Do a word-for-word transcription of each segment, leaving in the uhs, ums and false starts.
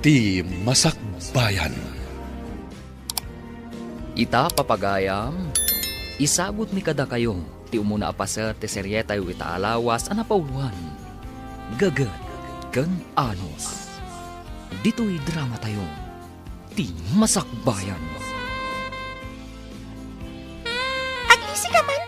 Ti Masakbayan. Ita, papagayam, isagutmi kadakayo ti umuna a paset ti serietayo ita a lawas a napauloan, Gaget ken Anos. Ditoy dramatayo, Ti Masakbayan. Aglisi ka man.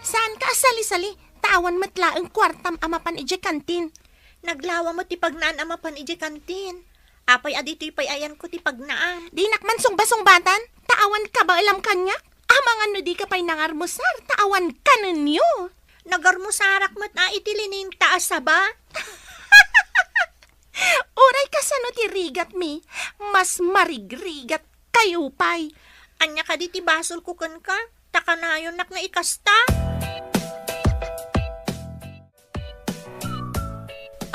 Saan ka a sali-sali, ta awan met laeng kuartam a mapan idiay kantin. Naglawa met ti pagnaan a mapan idiay kantin. Apay a ditoy pay ayanko ti pagnaam? Dinak man sungbasungbatan, ta awan kabaelam kaniak. Amangan no dika pay nangarmusar, ta awan kanenyo. Nagarmusarak met a iti lininta a saba. Uray kasano ti rigatmi, mas marigrigat kayo pay. Ania kadi ti basolko kenka? Ta kanayonnak nga ikasta.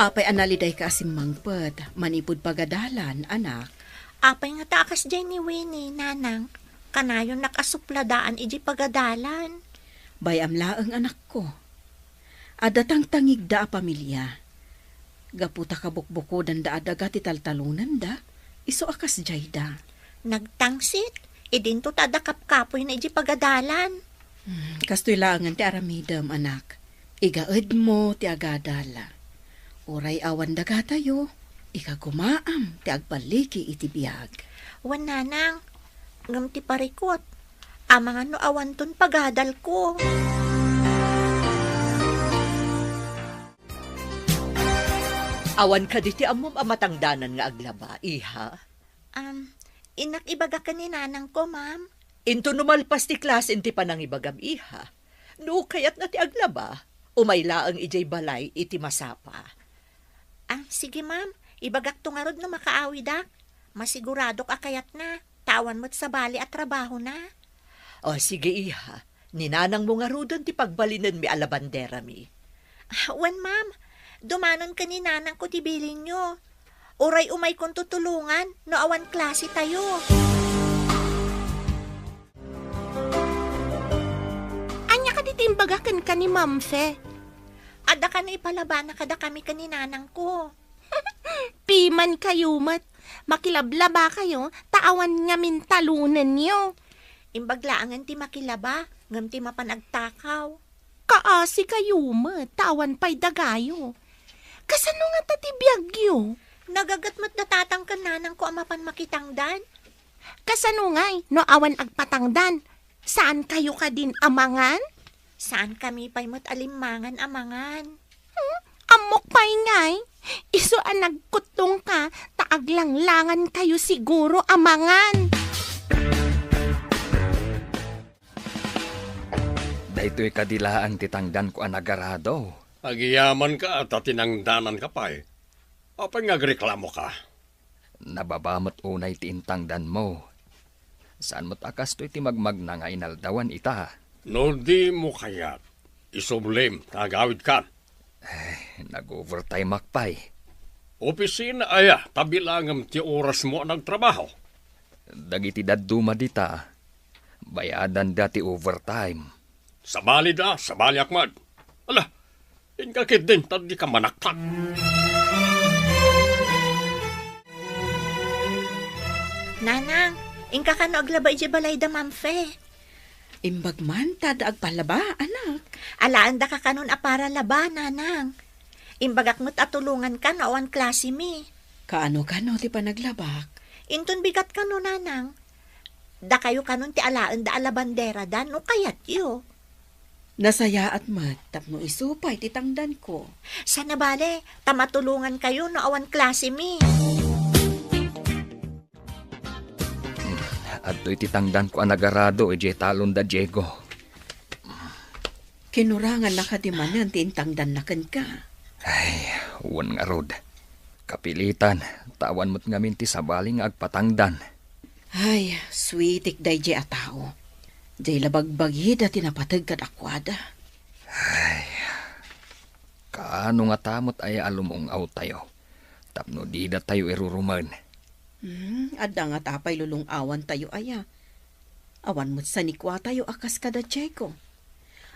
Apay a nalidayka a simmangpet manipud pagadalan, anak? Apay ngata a kasdiay ni Winnie, nanang? Kanayonnak a supladaan idiay pagadalan. Bay-am laeng, anakko. Adda tangtangigda a pamilia. Gapu ta kabukbukodanda a daga ti taltalonanda, isu a kasdiayda. Nagtangsit, idinto ta adda kapkapoyna idiay pagadalan. Hmm, kastoy laengen ti aramidem, anak. Igaedmo ti agadal. Uray awan dagatayo, ikagumaam ti agballigi iti biag. Wen, nanang, ngem ti parikut, amangan no awanton pagadalko. Awan kadi ti ammom a matangdanan nga aglaba, iha? Am, innak ibaga ken ni nanangko, ma'am. Inton no malpas ti klasen ti panangibagam, iha, no kayatna ti aglaba, umay laeng idiay balay iti masapa. Ah, sige, ma'am. Ibagakto ngarud no makaawidak. Masiguradok a kayatna, ta awan met sabali a trabahona. O, sige, iha. Ni nanangmo ngaruden ti pagbalinenmi a labanderami. Ah, wen, ma'am. Dumanon ken ni nanangko ti bilinyo. Uray umaykon tutulongan no awan klasetayo. Ania kadi ti imbaga kenka ni Ma'am Fe? Adda kano ipalabana kadakami ken ni nanangko. Pimankayo met. Makilablabakayo, ta awan ngamin talonenyo. Imbag laengen ti makilaba, ngem ti mapan agtakaw. Kaasikayo met, ta awan pay dagayo. Kasano ngata ti biagyo? Nagaget met da tatang ken nanangko a mapan makitangdan. Kasano ngay no awan agpatangdan? Saankayo kadin a mangan? Saankami pay met a limmangan a mangan. Hmm? Ammok pay ngay, isu a nagkuttongka, ta aglanglangankayo siguro a mangan. Daytoy kadi laeng ti tangdanko a nagarado. Agyamanak ta tinangdananka pay. Apay nga agreklamoka? Nababa met unay ti intangdanmo. Saan met a kastoy ti magmagna nga inaldawan ita. No dimo kayat, isublim ta agawidkan. Eh, nag-overtime-ak pay. Opisina aya ta bilangem ti orasmo a nagtrabaho? Dagiti dadduma dita, bayadanda ti overtime. Sabalida, sabaliak met. Ala, inka ketdin ta dika manaktak. Nanang, inka kano aglaba idiay balay da Ma'am Fe? Imbag man ta adda agpalaba, anak. Alaendaka kanon a para laba, nanang. Imbagak met a tulonganka no awan klasemi. Kaano kano ti panaglabak? Inton bigat kano, nanang. Dakayo kanon ti alaenda a labanderada no kayatyo. Nasayaat met tapno isu pay ti tangdanko. Saan a bale, ta matulongankayo no awan klasemi. Hmm, adtoy ti tangdanko a nagarado idiay talon da Diego. Kinuranganna kadi manen ti intangdanna kenka? Ay, wen ngarud. Kapilitan, ta awan met ngamin ti sabali nga agpatangdan. Ay, suitik daydiay a tao. Diay la bagbagida ti napateg kadakuada. Ay, kaano ngata met aya a lumung-awtayo tapno didatayo irurumen? Hmm, adda ngata pay lulung-awantayo aya? Awan met sanikuatayo a kas kada Diego.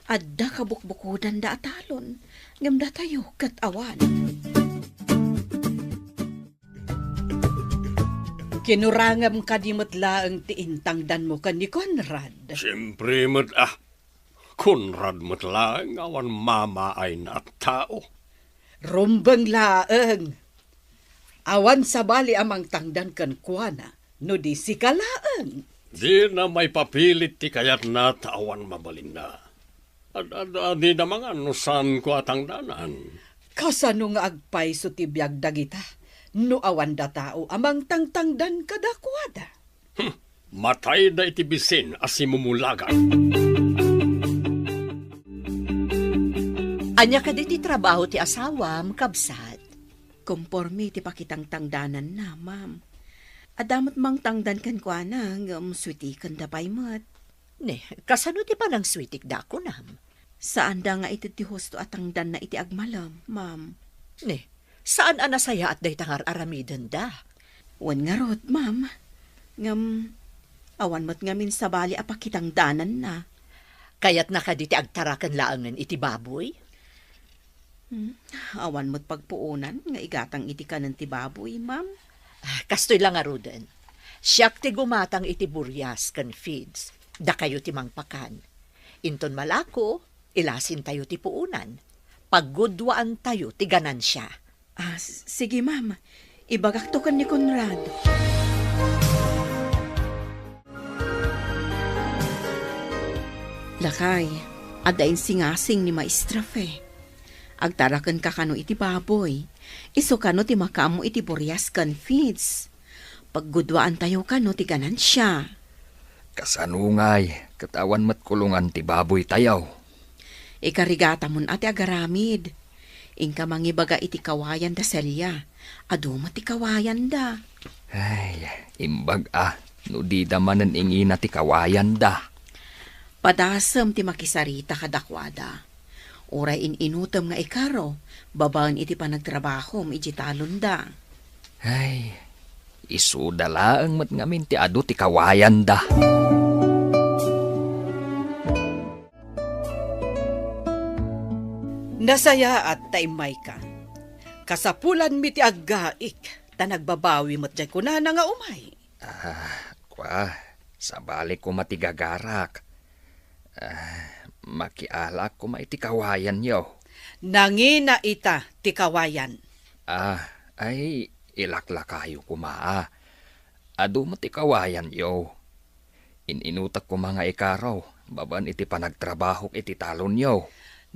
Adda kabukbukodanda a talon, ngem datayo ket awan. Kinurangem kadi met laeng ti intangdanmo ken ni Conrad? Siempre met a. Conrad met laeng awan mamaayna a tao. Rumbeng laeng. Awan sabali a mangtangdan kenkuana, no di sika laeng. Dina maipapilit ti kayatna ta awan mabalinna. Ad-, ad-, adida mangan no saanko a tangdanan. Kasano nga agpayso ti biag dagita no awanda tao a mangtangtangdan kadakuada? Hmm, matayda iti bisin a simumulagan. Ania kadi ti trabaho ti asawam, kabsat? Komporme ti pakitangtangdananna, ma'am. Adda met mangtangdan kenkuana, ngem suitikenda pay met. Ne, kasano ti panangsuitikda, kunam? Saanda nga ited ti husto a tangdanna iti agmalem, ma'am. Ne, saan a nasayaat dayta nga ar-aramidenda? Wen ngarud, ma'am. Ngem, awan met ngamin sabali a pakitangdananna. Kayatna kadi ti agtaraken laengen iti baboy? Hmm, awan met pagpuonan nga igatang iti kanen ti baboy, ma'am. Ah, kastoy la ngaruden. Siak ti gumatang iti burias ken feeds. Dakayo ti mangpakan. Inton malako, ilasintayo ti puonan. Paggudwaantayo ti ganansia. Ah, s-, sige, ma'am. Ibagakto ken ni Conrad. Lakay, adda insingasing ni Maestra Fe. Agtaraken ka kano iti baboy. Isu kano ti makaammo iti burias ken feeds. Paggudwaantayo kano ti ganansia. Kasano ngay, ket awan met kulongan ti baboytayo? Ikarigatamon a ti agaramid. Inka mangibaga iti kawayan da Celia. Adu met ti kawayanda. Ay, imbag a, no dida manen ingina ti kawayanda. Padasem ti makisarita kadakuada. Uray in-inutem nga ikaro, babaen iti panagtrabahom iti talonda. Ay, isuda laeng met ngamin ti adu ti kawayanda. Nasayaat ta immayka. Kasapulanmi ti aggaik, ta nagbabawi met jay kunana nga umay. Ah, kua, sabali koma ti gagarak. Ah, makialaak koma iti kawayanyo. Nangina ita ti kawayan. Ah, ay, ilaklakayo koma, ah. Adu met ti kawayanyo. In-inutek koma nga ikaro, babaen iti panagtrabahok iti talonyo.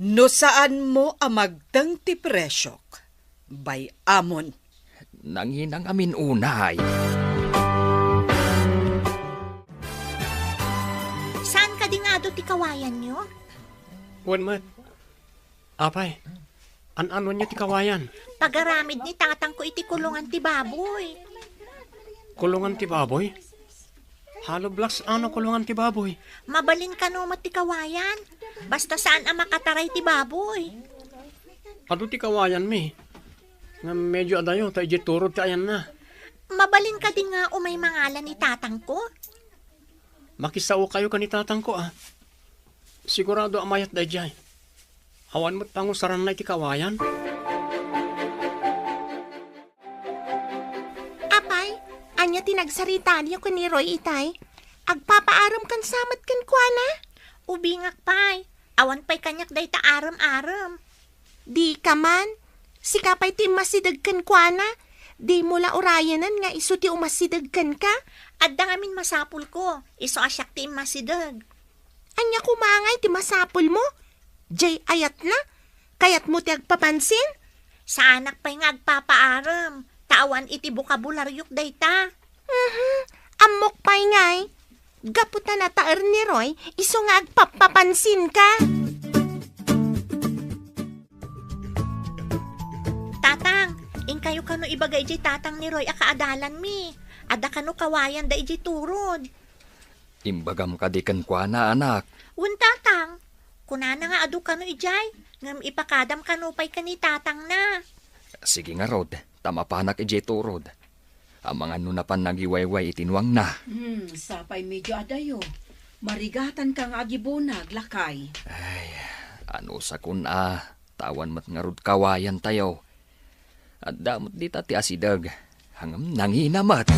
No saanmo a magteng ti presyok, bay-amon. Nangina ngamin unay. Saan kadi nga adu ti kawayanyo? Wen met. Apay, an-anuanyo ti kawayan? Pagaramid ni tatangko iti kulongan ti baboy. Kulongan ti baboy? Hollow blocks ano kulongan ti baboy? Mabalin kano met ti kawayan. Basta saan a makataray ti baboy. Adu ti kawayanmi. Nga medyo adayo, ta idiay turod ti ayanna. Mabalin kadi nga umay mangala ni tatangko? Makisaokayo ken ni tatangko, a. Sigurado a mayat daydiay. Awan met pangusaranna iti kawayan. Apay, ania ti nagsaritayo ken ni Roy itay? Agpapaarem kan sa met kenkuana? Ubingak pay. Awan pay kaniak dayta arem-arem. Dika man. Sika pay ti immasideg kenkuana. Dimo la urayanen nga isu ti umasideg kenka? Adda ngamin masapulko. Isu a siak ti immasideg. Ania koma ngay ti masapulmo? Jay ayatna? Kayatmo ti agpapansin? Saanak pay nga agpapaarem, ta awan iti bokabularyok dayta. Mhm, ammok pay ngay. Gapu ta nataer ni Roy, isu nga agpappapansinka. Tatang, inkayo kano ibaga idiay tatang ni Roy a kaadalanmi. Adda kano kawayanda idiay turod. Imbagam kadi kenkuana, anak? Wen, tatang. Kunana nga adu kano idiay, ngem ipakadam kano pay ken ni tatangna. Sige ngarud, ta mapanak idiay turod. Amangan no napan nagiwayway iti nuangna. Hmm, sapay medyo adayo. Marigatanka nga agibunag, lakay. Ay, anusakon a, ta awan met ngarud kawayantayo. Adda met dita ti asideg, ngem nangina met.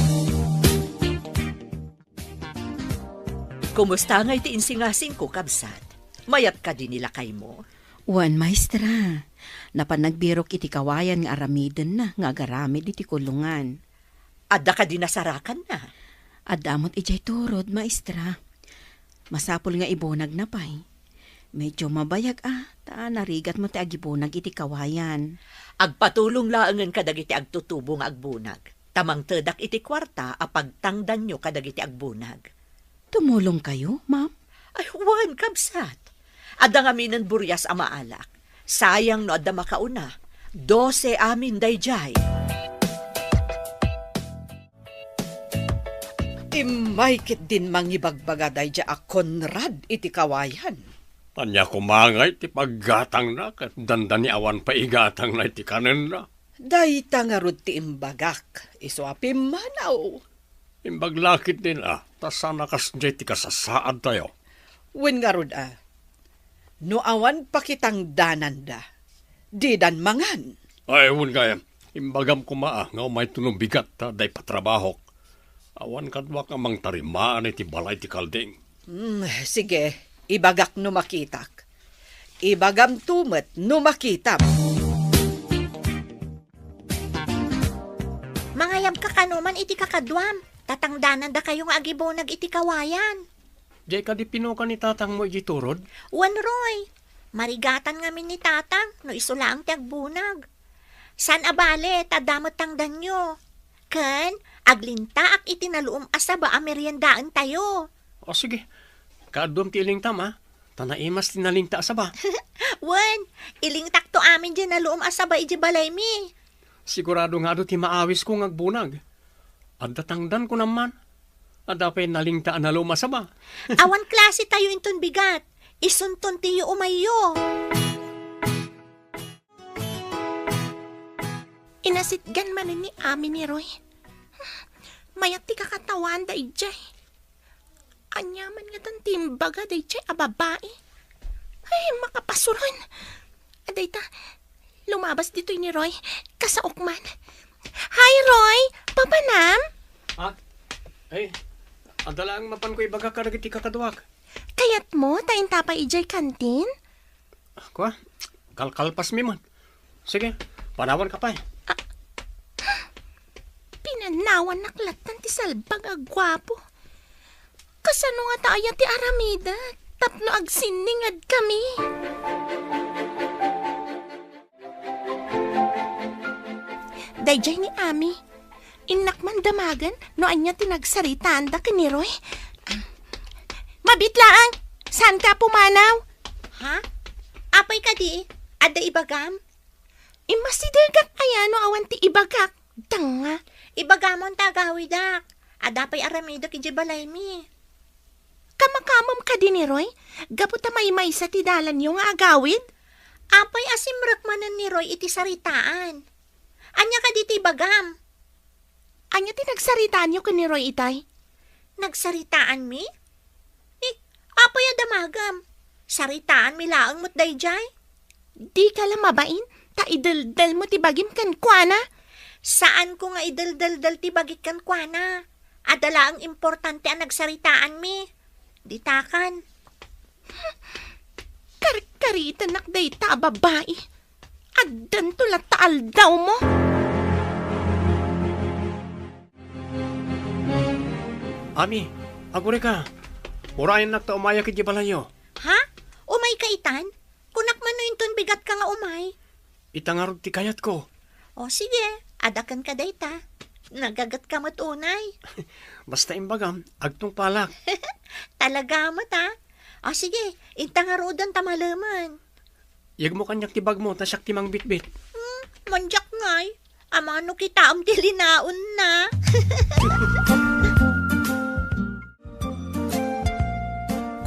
Kumusta ngay ti insingasingko, kabsat? Mayat kadi ni lakaymo? Wen, maestra. Napan nagbirok iti kawayan nga aramidenna nga agaramid iti kulongan. Adda kadi nasarakanna? Adda met idiay turod, maestra. Masapul nga ibunagna pay. Medyo mabayag a, ta narigat met ti agibunag iti kawayan. Agpatulong laengen kadagiti agtutubo nga agbunag. Ta mangtedak iti kuarta a pagtangdanyo kadagiti agbunag. Tumulongkayo, ma'am? Ay, wen, kabsat. Adda ngaminen burias a maalak. Sayang no adda makauna. Dose amin daydiay. Immay ketdin mangibagbaga daydiay a Conrad iti kawayan. Ania koma ngay ti paggatangna ket dandani awan pay igatangna iti kanenna? Dayta ngarud ti imbagak, isu a pimmanaw. Imbag la ketdin a, ta saan a kasdiay ti kasasaadtayo. Wen ngarud a, no awan pakitangdananda, didan mangan. Ay, wen ngay, imbagam koma a, nga umayto no bigat ta adda ipatrabahok. Awan kaduak a mangtarimaan iti balay ti kalding. Hmm, sige, ibagak no makitak. Ibagamto met no makitam. Mangayabka kano man iti kakaduam, ta tangdanandakayo nga agibunag iti kawayan. Diay kadi pinuka ni tatangmo iti turod? Wen, Roy. Marigatan ngamin ni tatang no isu laeng ti agbunag. Saan a bale, ta adda met tangdanyo. Ken, aglintaak iti naluom a saba a meriendaentayo. O, sige. Kaaduam ti ilingtam, a? Ta naimas ti nalinta a saba. Wen, ilingtakto amin diay naluom a saba idiay balaymi. Sigurado nga adu ti maawisko nga agbunag. Adda tangdan, kunam man. Adda pay nalinta a naluom a saba. Awan klasetayo inton bigat. Isunton ti yuumayyo. Inasitgan manen ni Ami ni Roy. Mayat ti kakatawaanda idiay. Ania man ngatan ti imbaga daydiay a babai? Ay, makapasuron! Adayta, lumabas ditoy ni Roy. Kasaok man. Hi, Roy! Papanam? Ha? Ay, adda laeng mapanko ibagak kadagiti kakaduak. Kayatmo ta inta pay idiay kantin? Kua, kalkalpasmi man. Sige, panawanka pay. Ah, pinanawannak lattan ti salbag a guapo. Kasano ngata aya ti aramidek tapno agsinningedkami? Daydiay ni Ami. Innak man damagen no ania ti nagsaritaanda ken ni Roy. Mabiit laeng, saanka a pumanaw? Ha? Apay kadi? Adda ibagam? Immasidegak aya no awan ti ibagak? Danga. Ibagamon ta agawidak. Adda pay aramidek idiay balaymi. Kamakamam kadi ni Roy? Gapu ta maymaysa ti dalanyo nga agawid? Apay a simrek manen ni Roy iti saritaan? Ania kadi ti ibagam? Ania ti nagsaritaanyo ken ni Roy itay? Nagsaritaanmi? Eh, apay a damagem? Saritaanmi laeng met daydiay? Dika la mabain, ta ideldelmo ti bagim kenkuana. Saanko nga ideldeldel ti bagik kenkuana. Adda laeng importante a nagsaritaanmi. Ditakan. Karkaritanak dayta a babai. Addanto latta aldawmo. Ami, agurayka. Urayennak ta umayak idiay balayyo. Ha? Umayka itan? Kunak man no inton bigatka nga umay. Ita ngarud ti kayatko. O, sige, adda kenka dayta. Nagagetka met unay. Basta imbagam, agtungpalak. Talaga met, a? O, sige, inta ngaruden ta malemen. Yegmo kaniak ti bagmo, ta siak ti mangbitbit. Hmm, mandiak ngay. Amangan no kitaem ti linaonna.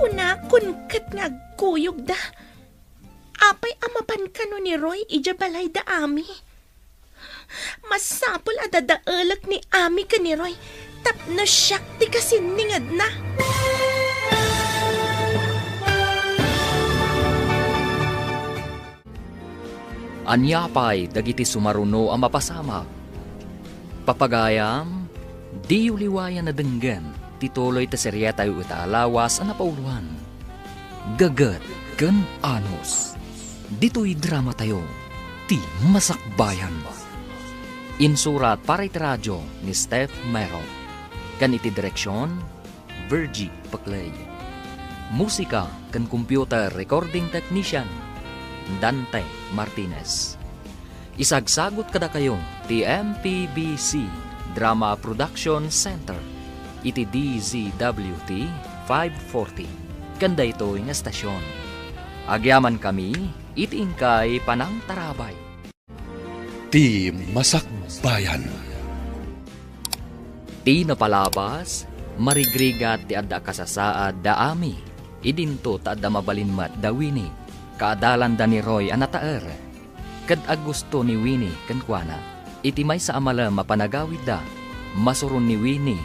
Kunakon ket nga agkuyogda. Apay a mapan kano ni Roy idiay balayda, Ami? Masapul a dadaelek ni Ami ken ni Roy tapno siak ti kasinningedna. Ania pay dagiti sumaruno a mapasamak? Papagayam, diyo liwayan a denggen. Ti tuloy ti serietayo ita a lawas a napauloan, Gaget ken Anus. Ditoy dramatayo, ti Masakbayan. Insurat para iti radio ni Steph Mero, ken iti direksion, Virgie Paclay. Musika ken computer recording technician, Dante Martinez. Isagsagut kadakayo ti M P B C Drama Production Center iti D Z W T five forty, ken daytoy nga estasion. Agyamankami iti inkay panangtarabay. Ti Masakbayan. Ti napalabas, marigrigat ti adda kasasaad da Ami. Idinto ta adda mabalin met da Winnie, kaadalanda ni Roy a nataer. Ket agusto ni Winnie kenkuana. Iti maysa a malem a panagawidda, masuron ni Winnie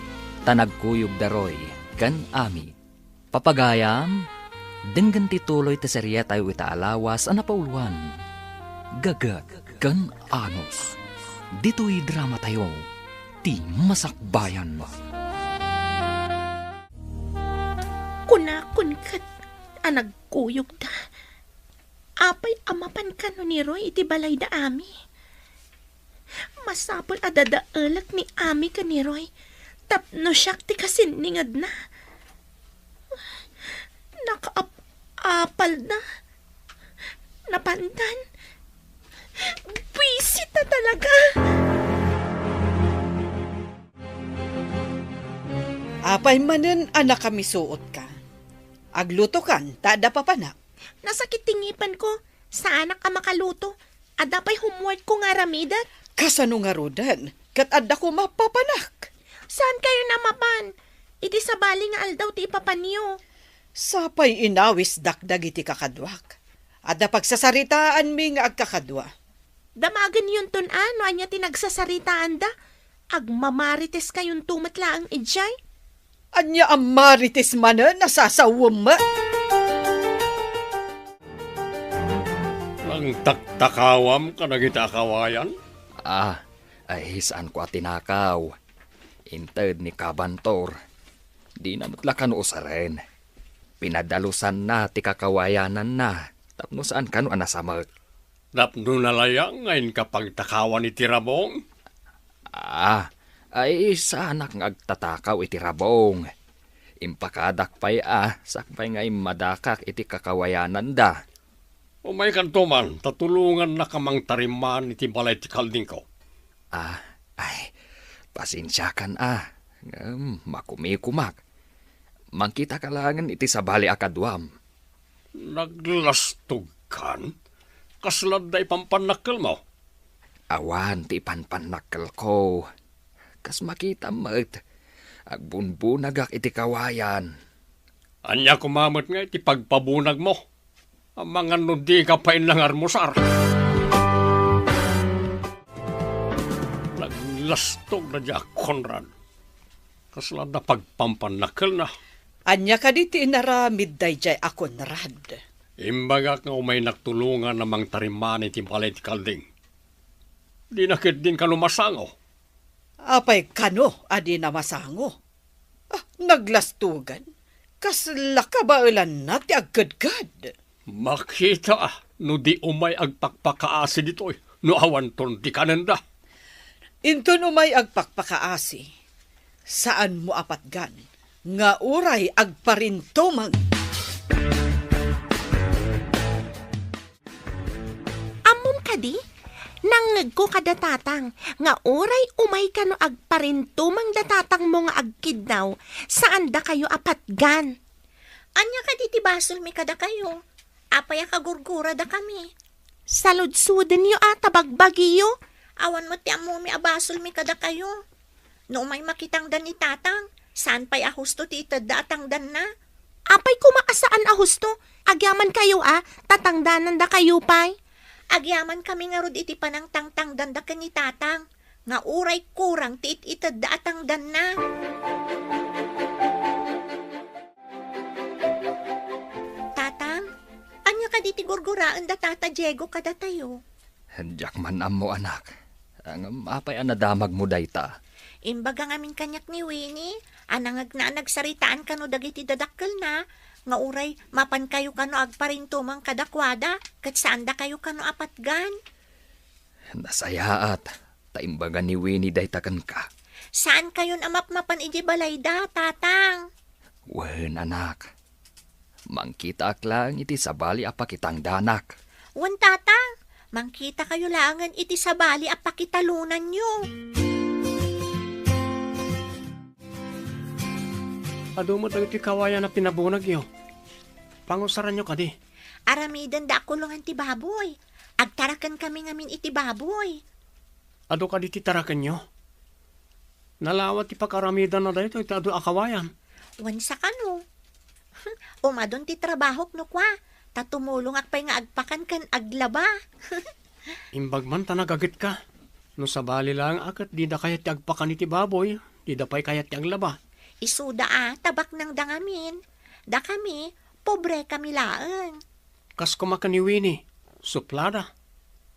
ta nagkuyog da Roy ken Ami. Papagayam, denggen ti tuloy ti serietayo ita a lawas a napauloan, Gaget ken Anus. Ditoy dramatayo, ti Masakbayan. Kunakon ket a nagkuyogda. Apay a mapan kano ni Roy iti balayda Ami? Masapul a dadaelek ni Ami ken ni Roy tapno siak ti kasinningedna. Nakaap-apalda. Napandan. Buisit a talaga. Apay manen a nakamisuotka? Aglutokan ta adda papanak. Nasakit ti ngipenko. Saanak a makaluto. Adda pay homeworkko nga aramidek. Kasano ngaruden? Ket adda koma papanak. Saan kayo na mapan? Iti sabali nga aldaw ti ipapanyo. Sapay inawisdak dagiti kakaduak. Adda pagsasaritaanmi nga agkakadua. Damagenyonton a no ania ti nagsasaritaanda. Agmamarites kayonto met laeng idiay. Ania a marites manen a sasawem met? Nangtaktakawam kadagiti a kawayan? Ah, ay, saanko a tinakaw. Inted ni Kabantor. Dina met la kano usaren. Pinadalusanna ti kakawayananna tapno saan kano a nasamek. Tapno nalayang nga inka pagtakawan iti rabong? Ah, ay, saanak nga agtatakaw iti rabong. Impakadak pay a sakbay nga immadakak iti kakawayananda. Umaykanto man, ta tulongannaka mangtarimaan iti balay ti kaldingko. Ah, ay, pasensiakan a. Ngem makumikumak. Mangkitaka laengen iti sabali a kaduam. Naglastogkan? Kasla adda ipampannakkelmo? Awan ti ipanpannakkelko. Kas makitam met, agbunbunagak iti kawayan. Ania koma met nga iti pagpabunagmo? Amangan no dika pay nangarmusar. Naglastog daydiay a Conrad. Kasla adda pagpampannakkelna. Ania kadi ti inaramid daydiay a Conrad? Imbagak nga umaynak tulongan a mangtarimaan iti balay ti kalding. Dina ketdin kano masango. Apay kano a dina masango? Ah, naglastogan. Kasla kabaelanna ti agkedked. Makita no di umay agpakpakaasi ditoy no awanton ti kanenda. Inton umay agpakpakaasi, saanmo a patgan nga uray agparintumeng. Ammom kadi? Nangngegko kada tatang nga uray umay kano agparintumeng da tatangmo nga agkidnaw, saandakayo a patgan. Ania kadi ti basolmi kadakayo? Apay a kagurguradakami? Saludsodenyo a ta bagbagiyo. Awan met ti ammomi a basolmi kadakayo. No umay makitangdan ni tatang, saan pay a husto ti itedda a tangdanna? Apay koma a saan a husto? Agyamankayo a, ta tangdanandakayo pay. Agyamankami ngarud iti panangtangtangdanda ken ni tatang, nga uray kurang ti it-itedda a tangdanna. Tatang, ania kadi ti gurguraen da Tata Diego kadatayo? Diak man ammo, anak. Ngem apay a nadamagmo dayta? Imbaga ngamin kaniak ni Winnie a nangngegna a nagsaritaan kano dagiti dadakkelna nga uray mapankayo kano agparintumeng kadakuada ket saandakayo kano a patgan. Nasayaat, ta imbaga ni Winnie dayta kenka. Saankayon a mapmapan idiay balayda, Tatang? Wen, anak. Mangkitaak laeng iti sabali a pakitangdanak. Wen, Tatang, mangkitakayo laengen iti sabali a pakitalonanyo. Adu met dagiti kawayan a pinabunagyo. Pangusaranyo kadi? Aramidenda a kulongan ti baboy. Agtaraken kami ngamin iti baboy. Adu kadi ti tarakenyo? Nalawa ti pakaaramidanna daytoy ti adu a kawayan. Wen, sakano? Umadun ti trabahok no kua, ta tumulongak pay nga agpakan ken aglaba. Imbag man ta nagagetka. No sabali laeng a ket dida kayat ti agpakan iti baboy, dida pay kayat ti aglaba. Isuda a, ta baknangda ngamin. Dakami, pobre kami laeng. Kas koma ken ni Winnie, suplada.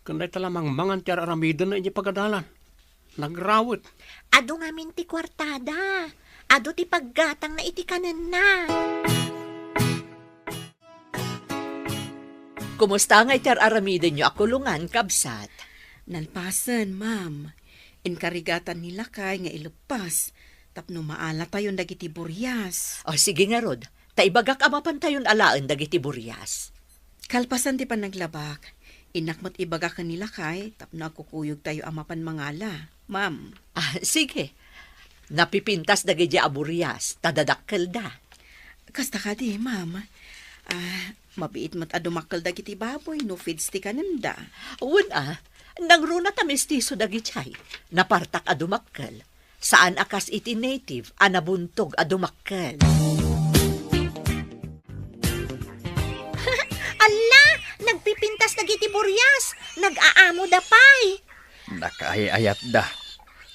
Ken dayta la mangmangan ti ar-aramidenna idiay pagadalan. Nagrawet. Adu ngamin ti kuartada. Adu ti paggatangna iti kanenna. Kumusta ngay ti ar-aramidenyo a kulongan, kabsat? Nalpasen, ma'am. Inkarigatan ni lakay nga ileppas tapno maalatayon dagiti burias. O, sige ngarud, ta ibagak a mapantayon alaen dagiti burias. Kalpasan ti panaglabak, innak met ibaga ken ni lakay tapno agkukuyogtayo a mapan mangala, ma'am. Ah, sige. Napipintas dagiti a burias, ta dadakkelda. Kasta kadi, ma'am. Ah, mabiit met a dumakkel dagiti baboy no feeds ti kanenda. Wen a, nangruna ta mestizo dagiti ay. Napartak a dumakkel. Saan a kas iti native a nabuntog a dumakkel. Alla! Nagpipintas dagiti burias! Nag-aamoda pay! Nakaay-ayatda.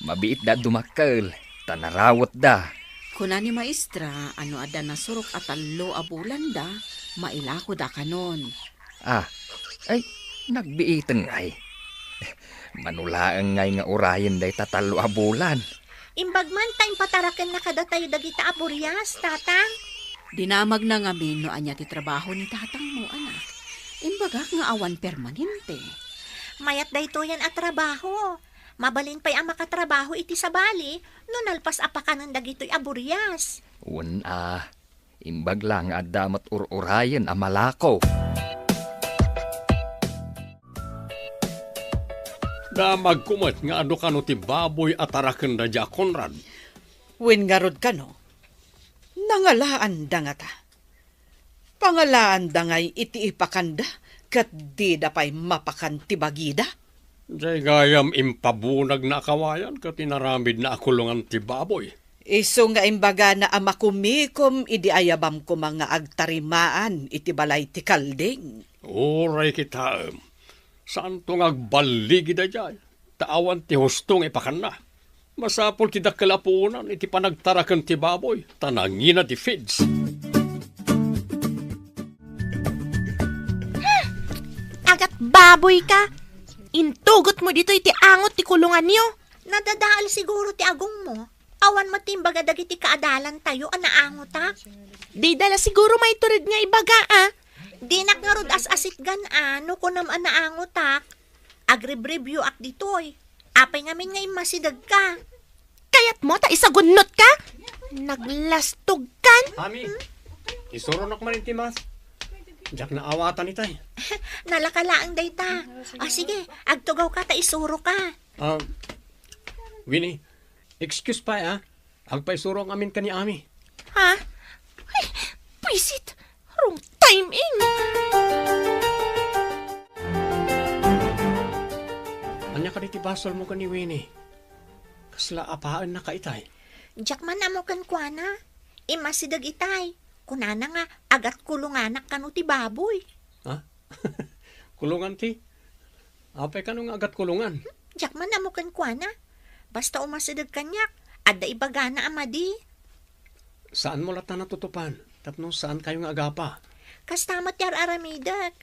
Mabiitda a dumakkel, ta narawetda. Kuna ni Maestra a no adda nasurok a tallo a bulanda, mailakoda kanon. Ah, ay, nagbiiten ngay. Mano laeng ngay nga urayen dayta tallo a bulan. Imbag man ta impatarakenna kadatayo dagita a burias, Tatang. Dinamagna ngamin no ania ti trabaho ni tatangmo, anak. Imbagak nga awan permanente. Mayat daytoyen a trabaho. Mabalin pay a makatrabaho iti sabali no nalpas a pakanen dagitoy a burias. Wen a, imbag la nga adda met ur-urayen a malako. Damagko met nga adu kano ti baboy a tarakenda dia Conrad. Wen ngarud kano, nangalaanda ngata. Pangalaanda ngay iti ipakanda, ket dida pay mapakan ti bagida. Jay gayam impabunagna a kawayan ket inaramidna a kulongan ti baboy. Isu nga imbagana a makumikom idi ayabam koma nga agtarimaan iti balay ti kalding. Uray kitaem, saanto nga agballigida jay, ta awan ti husto nga ipakanna. Masapul ti dakkel a puonan iti panagtaraken ti baboy, ta nangina ti feeds. Agat baboy ka! Intugot mo ditoy ti angot ti kulonganyo. Nadadael siguro ti agongmo. Awan met ti imbaga dagiti kaadalantayo a naangotak. Dida la siguro maitured nga ibaga, a. Dinak ngarud as-asitgan, a, no kunam a naangotak. Agribribioak ditoy. Apay ngamin nga immasidegka? Kayatmo ta isagunnotka? Naglastogkan? Ami, isuronok man iti mas. Diak naawatan itay. Nalaka laeng dayta. Ah, sige, agtugawka ta isuroka. Ah, Winnie, excuse pay, a. Agpaisuro ngamin ken ni Ami. Ha? Ay, pwisit! Wrong timing! Ania kadi ti basolmo ken ni Winnie? Kasla apaennaka itay? Diak man ammo kenkuana. Immasideg itay. Kunana nga agat kulonganak kano ti baboy. Ha? Kulongan ti? Apay kano nga agat kulongan? Diak man ammo kenkuana. Basta umasideg kaniak, adda ibagana a madi. Saanmo latta natutupan, tapno saankayo nga agapa? Kasta met ti ar-aramidek.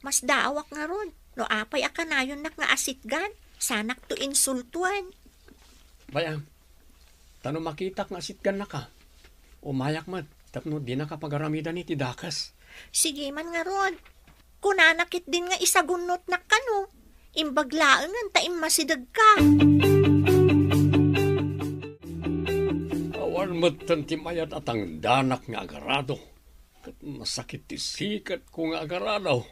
Masdaawak ngarud, no apay a kanayonnak nga asitgan, saanakto insultoen. Bay-am, ta no makitak nga sitgannaka, umayak met tapno dinaka pagaramidan iti dakes. Sige man ngarud. Kunana ketdin nga isagunnotnak kano. Imbag laengen ta immasidegka. Awan metten ti mayat a tangdanak nga agarado, ket masakit ti siketko nga agarado.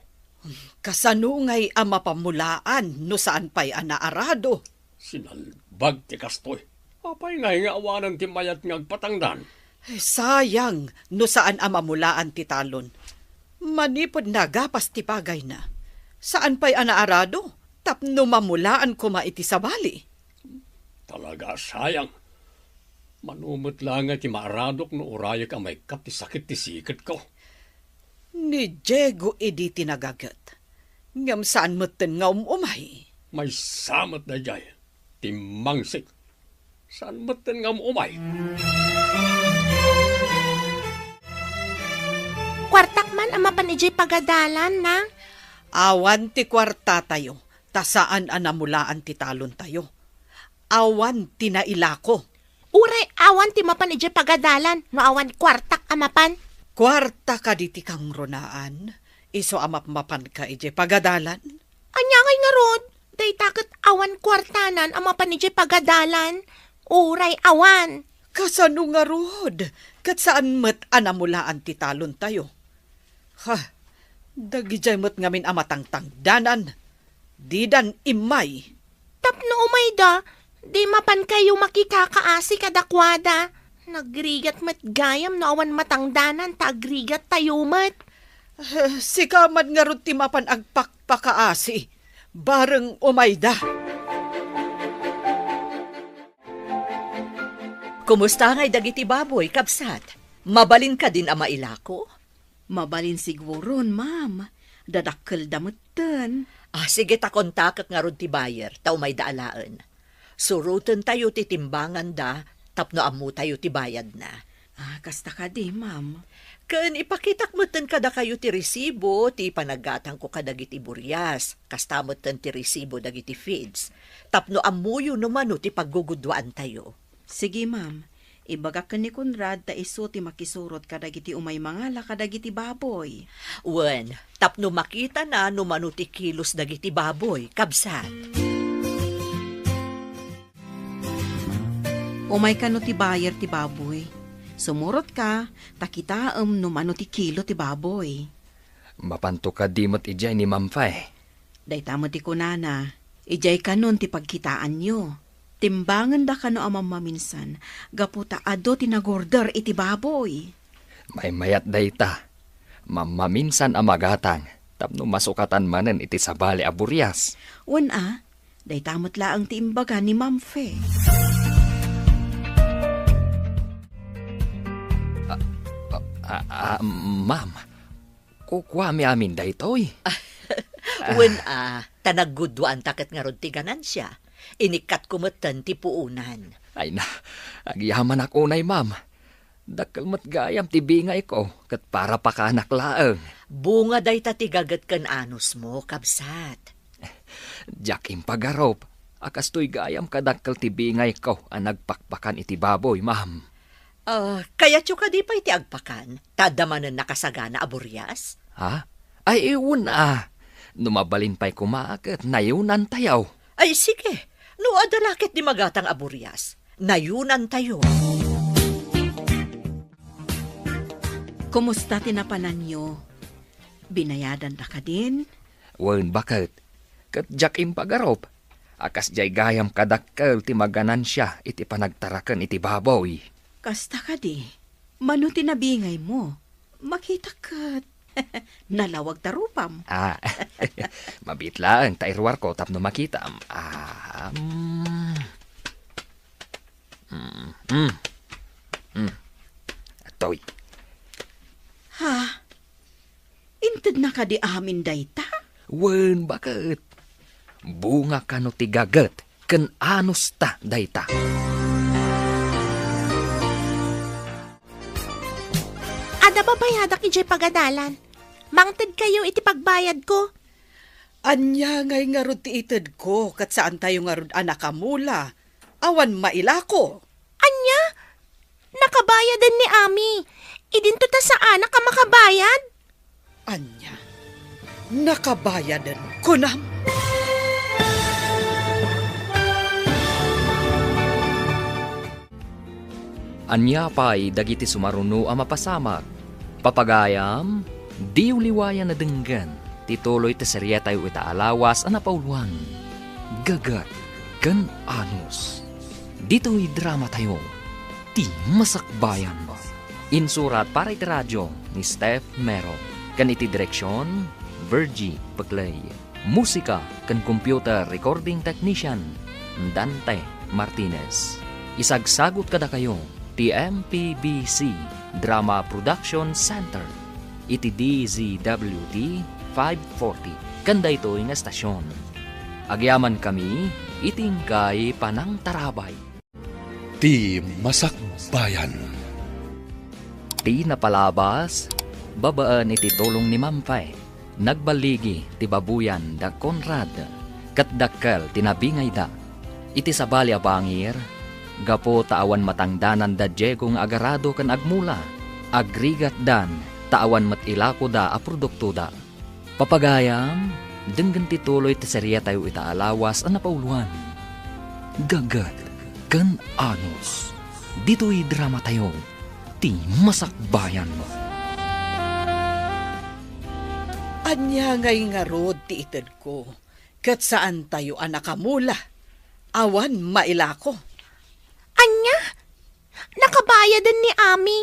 Kasano ngay a mapamulaan no saan pay a naarado? Sinalbag ti kastoy. Apay ngay nga awanen ti mayat nga agpatangdan? Sayang no saan a mamulaan ti talon. Manipud nagapas ti pagayna, saan pay a naarado tapno mamulaan koma iti sabali. Talaga a sayang. Mano met laeng ti maaradok no urayek a maikkat ti sakit ti siketko. Ni Diego idi ti nagaget, ngem saan metten nga um-umay. Maysa met daydiay. Timmangsik. Saan metten nga um-umay. Kuartak man a mapan idiay pagadalan, nang? Awan ti kuartatayo, ta saan a namulaan ti talontayo. Awan ti nailako. Uray awan ti mapan idiay pagadalan no awan kuartak a mapan. Kuarta kadi ti kangrunaan, isu a mapmapanka idiay pagadalan? Ania ngay ngarud? Dayta ket awan kuartanan a mapan idiay pagadalan. Uray awan. Kasano ngarud? Ket saan met a namulaan ti talontayo. Ha, dagidiay met ngamin a matangtangdanan, didan immay. Tapno umayda, di mapankayo makikakaasi kadakuada. Nagrigat met gayam no awan matangdanan ta agrigat tayo met. Eh, sika man ngarud ti mapan agpakpakaasi, bareng umayda. Kumusta ngay dagiti baboy, kabsat? Mabalin kadin a mailako? Mabalin siguron, ma'am. Dadakkelda metten. Ah, sige ta kontakek ngarud ti buyer, ta umayda alaen. Surotentayo ti timbanganda tapno ammotayo ti bayadna. Ah, kasta kadi, ma'am. Ken ipakitak metten kadakayo ti resibo ti panaggatangko kadagiti burias, kasta metten ti resibo dagiti feeds, tapno ammoyo no mano ti pagguguduaantayo. Sige, ma'am. Ibagak ken ni Conrad ta isu ti makisurot kadagiti umay mangala kadagiti baboy. Wen, tapno makitana no mano ti kilos dagiti baboy, kabsat. Umay kano ti buyer ti baboy. Sumurotka, ta kitaem no mano ti kilo ti baboy. Mapanto kadi met idiay ni Ma'am Fe. Dayta met ti kunana, idiay kanon ti pagkitaanyo. Timbangenda kano a mammaminsan, gapu ta adu ti nagorder iti baboy. Maymayat dayta. Mammaminsan a magatang, tapno masukatan manen iti sabali a burias. Wen a, dayta met laeng ti imbaga ni Ma'am Fe. Ah, ah, ah, ah, ma'am, kukuami amin daytoy. Wen a, ta nagguduanta ket ngarud ti ganansia. Inikkatko metten ti puonan. Ay na, agyamanak unay, ma'am. Dakkel met gayam ti bingayko, ket para pakanak laeng. Bunga dayta ti gaget ken anusmo, kabsat. Diak impagarup a kastoy gayam kadakkel ti bingayko a nagpakpakan iti baboy, ma'am. Ah, kayatyo kadi pay ti agpakan, ta adda manen nakasagana a burias? Ha? Ay, wen a. No mabalin pay koma, ket nayunantayo. Ay, sige. No adda la ketdi magatang a burias, nayunantayo. Kumusta ti napananyo? Binayadanda kadin? Wen, baket. Ket diak impagarup a kasdiay gayam kadakkel ti maganansia iti panagtaraken iti baboy. Kasta kadi, mano ti nabingaymo? Makitak ket nalawag ta rupam. Ah, mabiit laeng ta iruarko tapno makitam. Ah, mm. Mm, mm. Mm. Atoy. Ha? Intedna kadi amin dayta? Wen, baket. Bunga kano ti gaget ken anusta dayta. Adda babayadak idiay pagadalan. Mangtedkayo iti pagbayadko. Ania ngay ngarud ti itedko, ket saantayo ngarud a nakamula? awan mailako. Ania? Nakabayaden ni Ami. Idinto ta saanak a makabayad? Ania? Nakabayaden, kunam? Ania pay dagiti sumaruno a mapasamak? Papagayam, diyo liwayan a denggen ti tuloy ti serietayo ita a lawas a napauloan, Gagat ken Anos. Ditoy dramatayo, Ti Masakbayan. Insurat para iti radio ni Steph Mero, ken iti direksion, Virgie Peclay. Musika ken computer recording technician, Dante Martinez. Isagsagut kadakayo ti M P B C Drama Production Center iti D Z W T five forty ken daytoy nga estasion. Agyamankami iti inkay panangtarabay. Ti Masakbayan. Ti napalabas, babaen iti tulong ni Mamfe, nagballigi ti baboyan da Conrad, ket dakkel ti nabingayda. Iti sabali a bangir, gapu ta awan matangdanan da Diego nga agarado ken agmula, agrigatdan ta awan met ilakoda a produktoda. Papagayam, denggen ti tuloy ti serietayo ita a lawas a napauloan, Gagat ken Anos. Ditoy dramatayo, Ti Masakbayan. Ania ngay ngarud ti itedko, ket saantayo a nakamula? Awan mailako. Ania? Nakabayaden ni Ami.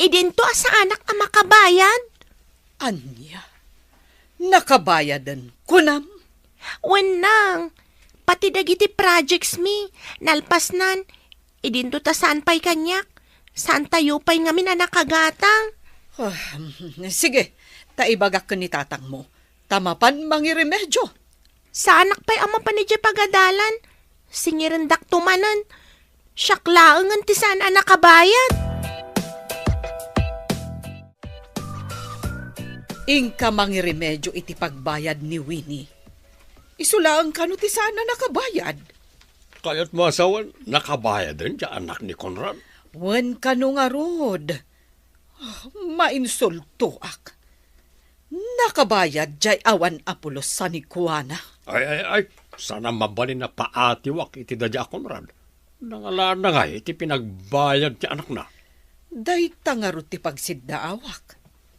Idinto a saanak a makabayad. Ania? Nakabayaden, kunam? Wen nang, pati dagiti projects mi, nalpasnan. Idinto ta saan pay kaniak. Saantayo pay ngamin a nakagatang. Ah, sige, ta ibagak ken ni tatangmo, ta mapan mangiremedio. Saanak pay a mapan idiay pagadalan. Singirendakto manen. Siak laengen ti saan a nakabayad. Inka mangiremedio iti pagbayad ni Winnie. Isu laeng kano ti saan a nakabayad. Kayatmo a sawen, nakabayaden ti anak ni Conrad? Wen kano ngarud. Ah, mainsultoak. Nakabayad jay awan a pulos a ni Juana. Ay, ay, ay, saan a mabalin a paatiwak iti daydiay a Conrad. Nangalaanna ngay iti pinagbayad ti anakna? Dayta ngarud ti pagsiddaawak.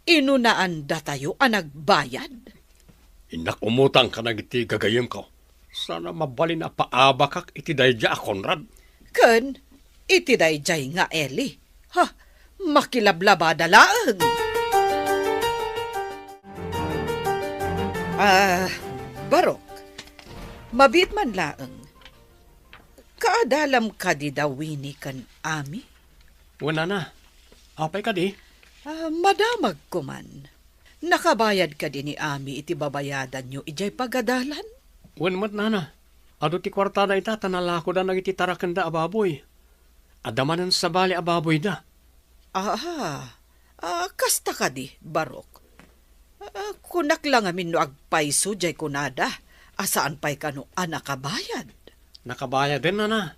Inunaandatayo a nagbayad. Innak umutang kadagiti gagayyemko. Saan a mabalin a paabakak iti daydiay a Conrad. Ken iti daydiay nga Eli. Ha, makilablabada laeng. Ah, Barok, mabiit man laeng. Kaadalam kadi da Winnie ken Ami? Wen, nana. Apay kadi? Ah, madamagko man. Nakabayad kadi ni Ami iti babayadanyo idiay pagadalan? Wen met, nana. Adu ti kuartada ita ta nalakoda dagiti tarakenda a baboy. Adda manen sabali a baboyda. Aha. Ah, kasta kadi, Barok. Ah, kunak la ngamin no agpayso jay kunada a saan pay kano a nakabayad. Nakabayaden, nana.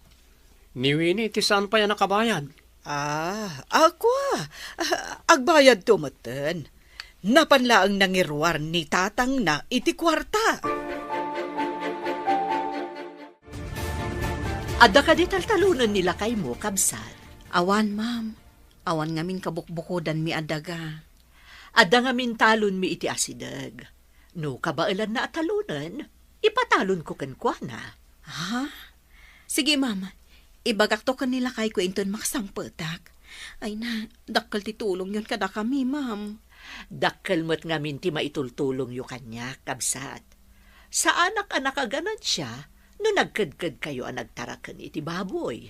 Ni Winnie ti saan pay a nakabayad. Ah, ako, ah. Ah, agbayadto metten. Napan laeng nangiruar ni tatangna iti kuarta. Adda kadi taltalonen ni lakaymo, kabsat? Awan, ma'am. Awan ngamin kabukbukodanmi a daga. Adda ngamin talonmi iti asideg. No kabaelanna a talonen, ipatalonko kenkuana. Ha? Sige, ma'am. Ibagakto ken ni lakayko inton makasangpetak. Ay na, dakkel ti tulongyon kadakami, ma'am. Dakkel met ngamin ti maitultulongyo kaniak, kabsat. Saanak a nakaganansia no nagkedkedkayo a nagtaraken iti baboy.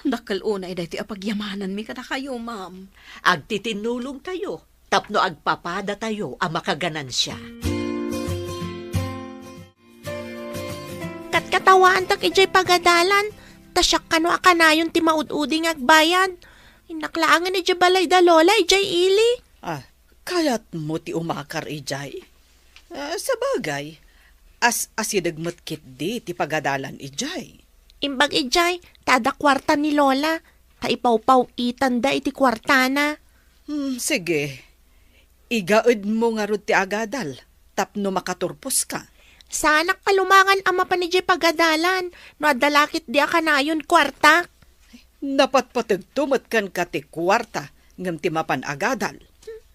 Dakkel unay daytoy a pagyamananmi kadakayo, ma'am. Agtitinnulongtayo tapno agpapadatayo a makaganansia. Katkatawaantak idiay pagadalan, ta siak kano a kanayon ti maud-udi nga agbayad. Innak laengen idiay balay da Lola idiay ili. Ah, kayatmo ti umakar idiay? Ah, sabagay, as-asideg met ketdi ti pagadalan idiay. Imbag idiay, ta adda kuarta ni Lola, ta ipawpaw-itanda iti kuartana. Hmm, sige. Igaedmo ngarud ti agadal tapno makaturposka. Saanak palumangan a mapan idiay pagadalan no adda la ketdi a kanayon kuartak. Napatpategto met kenka ti kuarta ngem ti mapan agadal.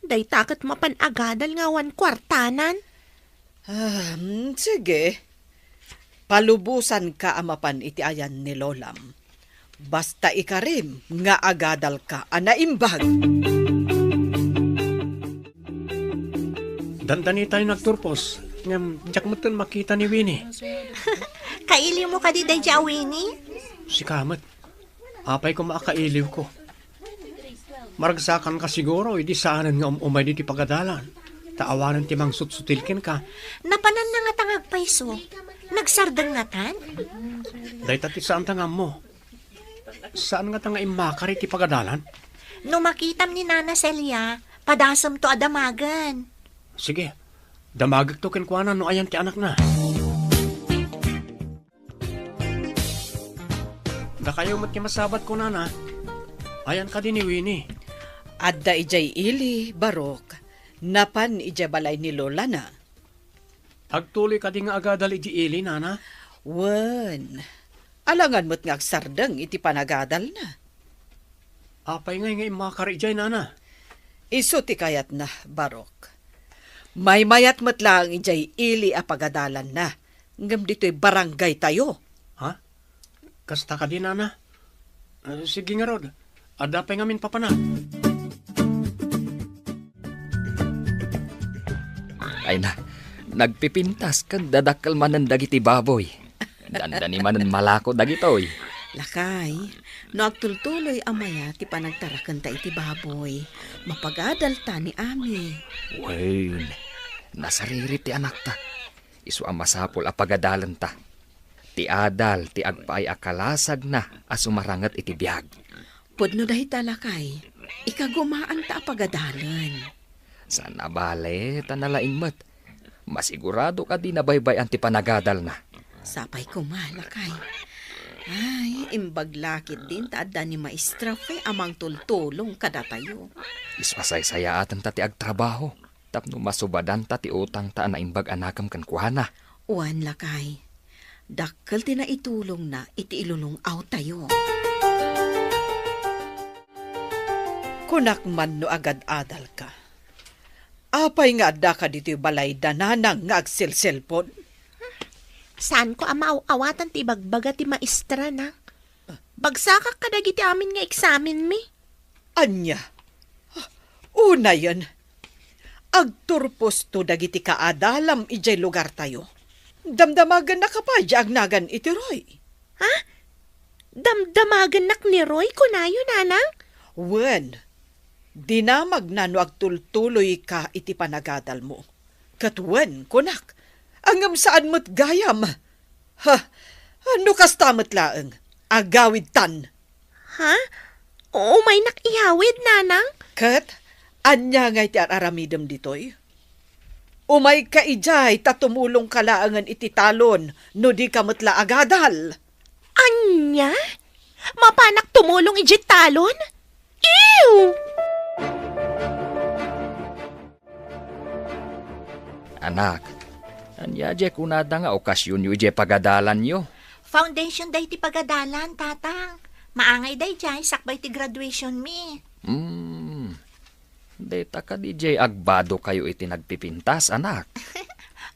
Dayta ket mapan agadal nga awan kuartanan. Ah, hmm, sige. Palubosanka a mapan iti ayan ni Lolam. Basta ikarim nga agadalka a naimbag. Dandanitayo nagturpos, ngem diak metten makita ni Winnie. Kailiwmo kadi daydiay a Winnie? Sika met. Apay koma a kailiwko? Maragsakanka siguro idi saanen nga um-umay ditoy pagadalan, ta awanen ti mangsutsutil kenka. Napananna ngata nga agpayso? Nagsardeng ngatan? Dayta ti saanta nga ammo. Saan ngata nga immakar iti pagadalan? No makitam ni Nana Celia, padasemto a damagen. Sige, damagekto kenkuana no ayan ti anakna. Dakayo met ti masabat kunana. Ayan kadi ni Winnie? Adda idiay ili, Barok. Napan idiay balay ni lolana. Agtuloy kadi nga agadal idiay ili, nana? Wen. Alangan met nga agsardeng iti panagadalna. Apay ngay nga immakar idiay, nana? Isu ti kayatna, Barok. Maymayat met laeng idiay ili a pagadalanna, ngem ditoy barangay tayo. Ha? Kasta kadi, nana? Ah, sige ngarud. Adda pay ngamin papanak. Ay na, nagpipintas ken dadakkel manen dagiti baboy. Dandani manen malako dagitoy. Lakay, no agtultuloy a mayat ti panagtarakenta iti baboy, mapagadalta ni Ami. Wen, nasariri ti anakta. Isu a masapul a pagadalenta. Ti adal ti agpaay a kalasagna a sumaranget iti biag. Pudno dayta, lakay. Ikagumaanta a pagadalen. Saan a bale, ta nalaing met. Masigurado kadi nabaybay-an ti panagadalna. Sapay koma, lakay. Ay, imbag la ketdin ta adda ni Maestra Fe a mangtultulong kadatayo. Isu a saysayaaten ta ti agtrabaho tapno masubadanta ti utangta a naimbag a nakem kenkuana. Wen, lakay. Dakkel ti naitulongna iti ilulung-awtayo. Kunak man no agad-adalka. Apay nga addaka ditoy balay da nanang nga agselselpon? Saanko a maaw-awatan ti ibagbaga ti maestra, nak. Bagsakak kadagiti amin nga eksamenmi. Ania? Unayen, agturposto dagiti kaadalam idiay lugartayo. Damdamagennaka pay diay agnagan iti Roy. Ha? Damdamagennak ni Roy, kunayo, nanang? Wen, dinamagna no agtultuloyka iti panagadalmo. Ket wen, kunak, ngem saan met gayam. Ha, no kasta met laeng, agawidtan. Ha? Umaynak iyawid, nanang? Ket ania ngay ti ar-aramidem ditoy? Umayka idiay ta tumulongka laengen iti talon no dika met la agadal. Ania? Mapanak tumulong idiay talon? Ew! Anak, ania diay kunada nga okasionyo idiay pagadalanyo? Foundation day ti pagadalan, Tatang. Maangay daydiay sakbay ti graduationmi. Hmm. Dayta kadi diay agbadokayo iti nagpipintas, anak?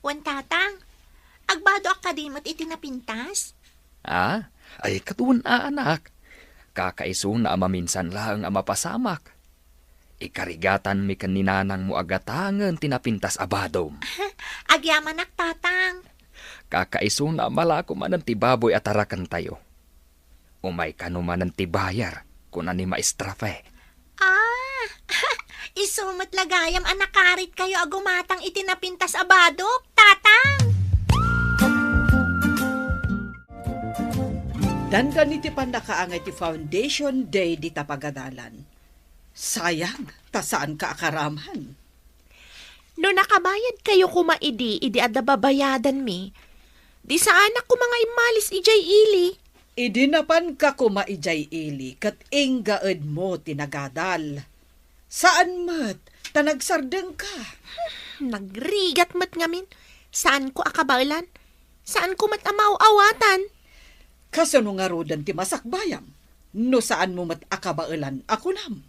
Wen, Tatang. Agbadoak kadi met iti napintas? Ah? Ay, ket wen a, anak. Kakaisuna a maminsan laeng a mapasamak. Ikarigatanmi ken ni nanangmo a gatangen ti napintas a badom. Agyamanak, Tatang. Kakaisuna a malako manen ti baboy a tarakentayo. Umay kano manen ti bayar, kuna ni Maestra Fe. Ah, isu met la gayam a nakaritkayo a gumatang iti napintas a badok, Tatang! Dandani ti pannakaangay ti Foundation Day dita pagadalan. Sayang, ta saanka a karaman. No nakabayadkayo koma idi, idi adda babayadanmi, di saanak koma nga immalis idiay ili. Idi napanka koma idiay ili ket inggaedmo ti nagadal. Saan met ta nagsardengka. Nagrigat met ngamin. Saanko a kabaelan. Saanko met a maaw-awatan. Kasano ngaruden ti masakbayam no saanmo met a kabaelan a kunam?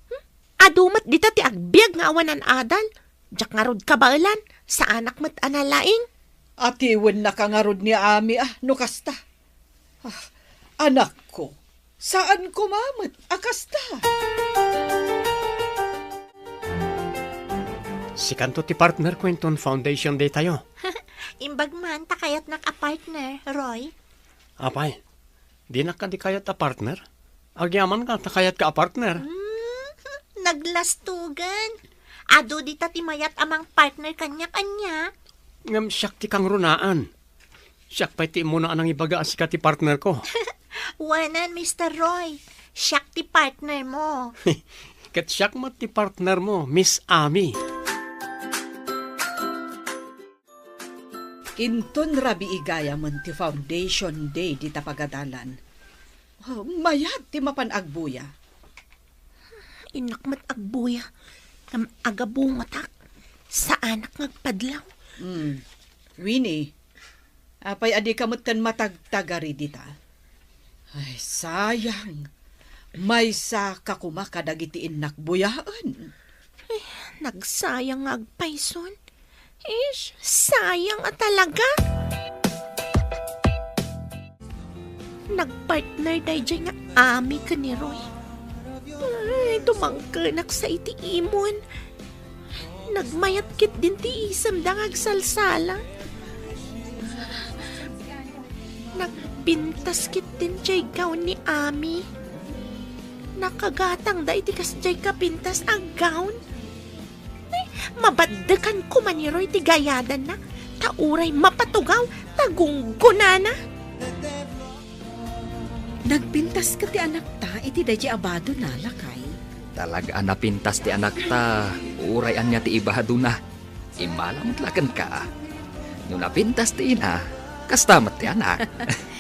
Hmm? Adu met dita ti agbiag nga awanan adal. Diak ngarud kabaelan, saanak met a nalaing. Atiwennaka ngarud ni Ami a no kasta. Ah, anakko, saan koma met a kasta. Sikanto ti partnerko inton foundation day tayo. Imbag man ta kayatnak a partner, Roy. Apay, dinak kadi kayat a partner? Agyamanka ta kayatka a partner. Hmm, naglastugan. Adu dita ti mayat a mangpartner kaniak, ania? Ngem siak ti kangrunaan. Siak pay ti immuna a nangibaga a sika ti partnerko. Wanan, Mister Roy. Siak ti partnermo. Ket siak met ti partnermo, Miss Ami. Inton rabii gayamen ti foundation day dita pagadalan. Oh, mayat ti mapan agbuya. Innak met agbuya, ngem agabungatak. Saanak nga agpadlaw. Hmm. Winnie, apay a dika metten matagtagari dita? Ay, sayang. Maysaka koma kadagiti innak buyaen. Eh, nagsayang nga agpayson. Ish, sayang a talaga. Nagpartner daydiay nga Ami ken ni Roy. Ay, tumangkenak sa iti imon. Nagmayat ketdin ti isemda nga agsalsala. Nagpintas ketdin diay gown ni Ami. Nakagatangda iti kasdiay kapintas a gown. Ay, mabaddekan koma ni Roy ti gayadanna, ta uray mapatugaw ta gunggonana. Nagpintas ket ti anakta iti daydiay a badona, lakay. Talaga a napintas ti anakta, uray ania ti ibadona. Immala met la kenka. No napintas ti ina, kasta met ti anak.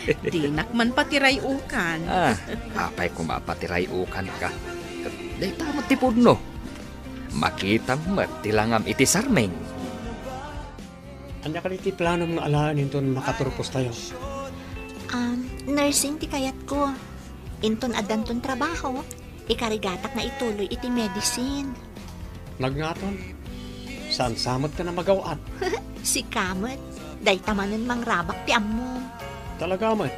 Dinak man patiray-ukan. Ah, apay koma patiray-ukanka? Dayta met ti pudno. Makitam met ti langam iti sarming. Ania kadi ti planom nga alaen inton makaturpostayo? Um, nursing ti kayatko. Inton addanton trabaho, ikarigatak nga ituloy iti medicine. Nagngaton, saan sa met ken a magaw-at? Sika met, dayta manen mangrabak ti ammom. Talaga met,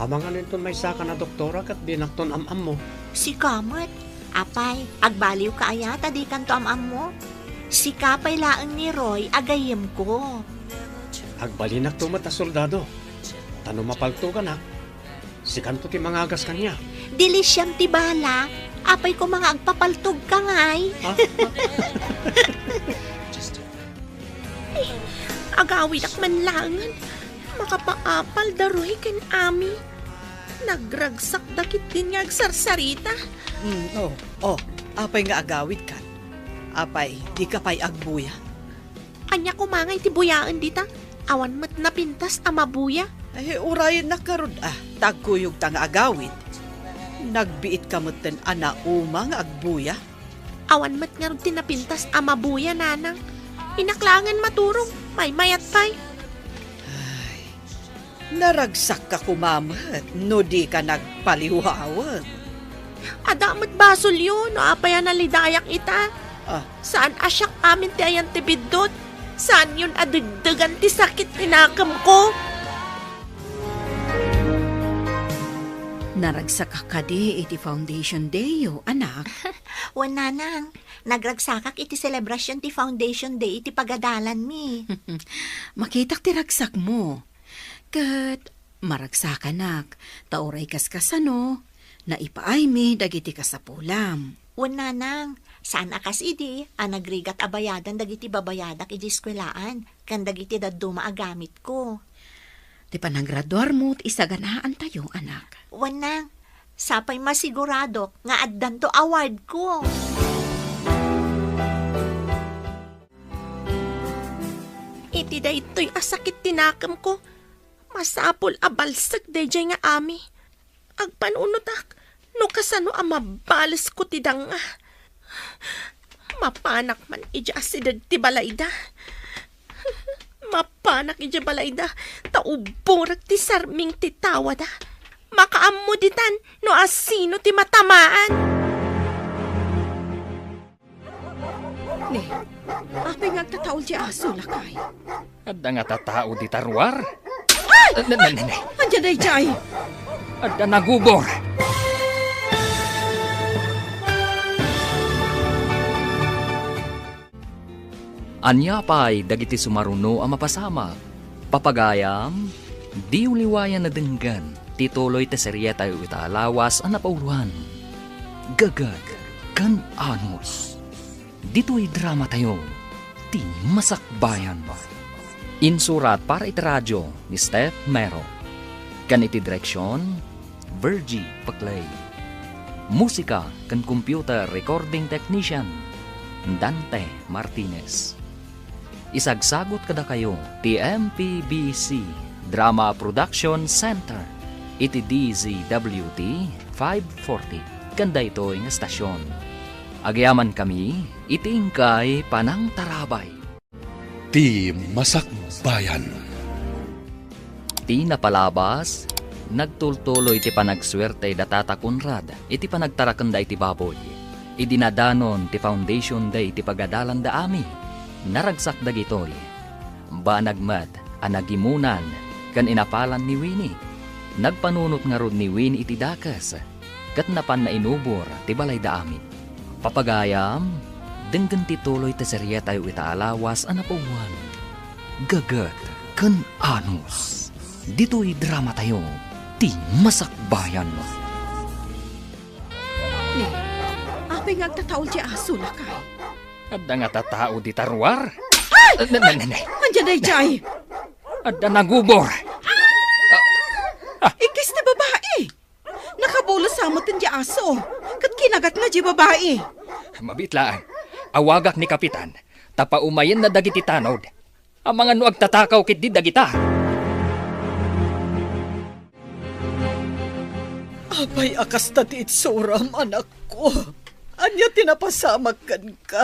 amangan inton maysaka a doktora ket dinakton am-ammo. Sika met, apay, agbaliwka aya ta dikanto am-ammo? Sika pay laeng ni Roy a gayyemko. Agbalinakto met a soldado, ta no mapaltoganak, sikanto ti mangagas kaniak. Dilisiam ti bala, apay koma nga agpapaltogka ngay. Ha? Eh, agawidak man laengen. Makapaapal da Roy ken Ami. Nagragsakda ketdin nga agsarsarita. Mm, oh, oh, apay nga agawidkan? Apay, dika pay agbuya? Ania koma ngay ti buyaen dita? Awan met napintas a mabuya. Ay, urayennak ngarud a, ta agkuyogta nga agawid. Nagbiitka metten a nauma nga agbuya. Awan met ngarud ti napintas a mabuya, nanang. Innak laengen maturog, maymayat pay. Ay, naragsakka koma met no dika nagpaliwawen. Adda met basolyo no apay a nalidayak ita. Ah. Saan a siak amin ti ayan ti biddut. Saanyon a degdegan ti sakit ti nakemko. Naragsakka kadi iti foundation dayyo, anak? Wen, nanang, nagragsakak iti selebrasyon ti foundation day iti pagadalanmi. Makitak ti ragsakmo. Ket maragsakanak, ta uray kaskasano, naipaaymi dagiti kasapulam. Wen, nanang, saan a kas idi a nagrigat a bayadan dagiti babayadak idi eskuelaan ken dagiti dadduma a gamitko. Ti panagraduarmo ti isaganaantayo, anak. Wen, nang, sapay masiguradok nga addanto awardko. Iti daytoy a sakit ti nakemko, masapul a balsek daydiay nga Ami. Agpanunotak no kasano a mabalesko ti danga. Mapanak man idiay asideg ti balayda. Mapanak idiay balayda, ta uborek ti sarming ti tawada. Makaammo ditan no asino ti matamaan. Ne, apay nga agtataol ti aso, lakay? Adda nga tatao dita ruar? Ay! Ne, ne, ne, ne. Adda daydiay. Adda nagubor. Ania pay dagiti sumaruno a mapasamak? Papagayam, diyo liwayan a denggen ti tuloy ti serietayo ita a lawas a napauloan, Gagad ken Anos. Ditoy dramatayo, ti Masakbayan. Insurat para iti radio ni Steph Mero. Ken iti direksion, Virgie Paclay. Musika ken computer recording technician, Dante Martinez. Isagsagut kadakayo ti M P B C Drama Production Center iti D Z W T five forty ken daytoy nga estasion. Agyamankami iti inkay panangtarabay. Ti Masakbayan. Ti napalabas, nagtultuloy ti panagsuerte da Tata Conrad iti panagtarakenda iti baboy. Idi nadanon ti foundation day ti pagadalanda amin, naragsak dagitoy. Banag met a nagimunan ken inapalan ni Winnie. Nagpanunot ngarud ni Winnie iti dakes ket napanna inubor ti balayda amin. Papagayam, denggen ti tuloy ti serietayo ita a lawas a napauluan, Gagad ken Anos. Ditoy dramatayo, ti Masakbayan. Ne, apay nga agtataol ti aso, lakay? Adda nga tatao dita ruar? Ay! Ne, ne, ne, ne. Adda daydiay. Adda nagubor. Ikkis ti babai. Nakabulos sa met ti aso, ket kinagatna ti babai. Mabiit laeng, awagak ni Kapitan, ta paumayenna dagiti tanod. Amangan no agtatakaw ketdi dagita. Apay a kasta ti itsuram, anakko? Ania ti napasamak kenka?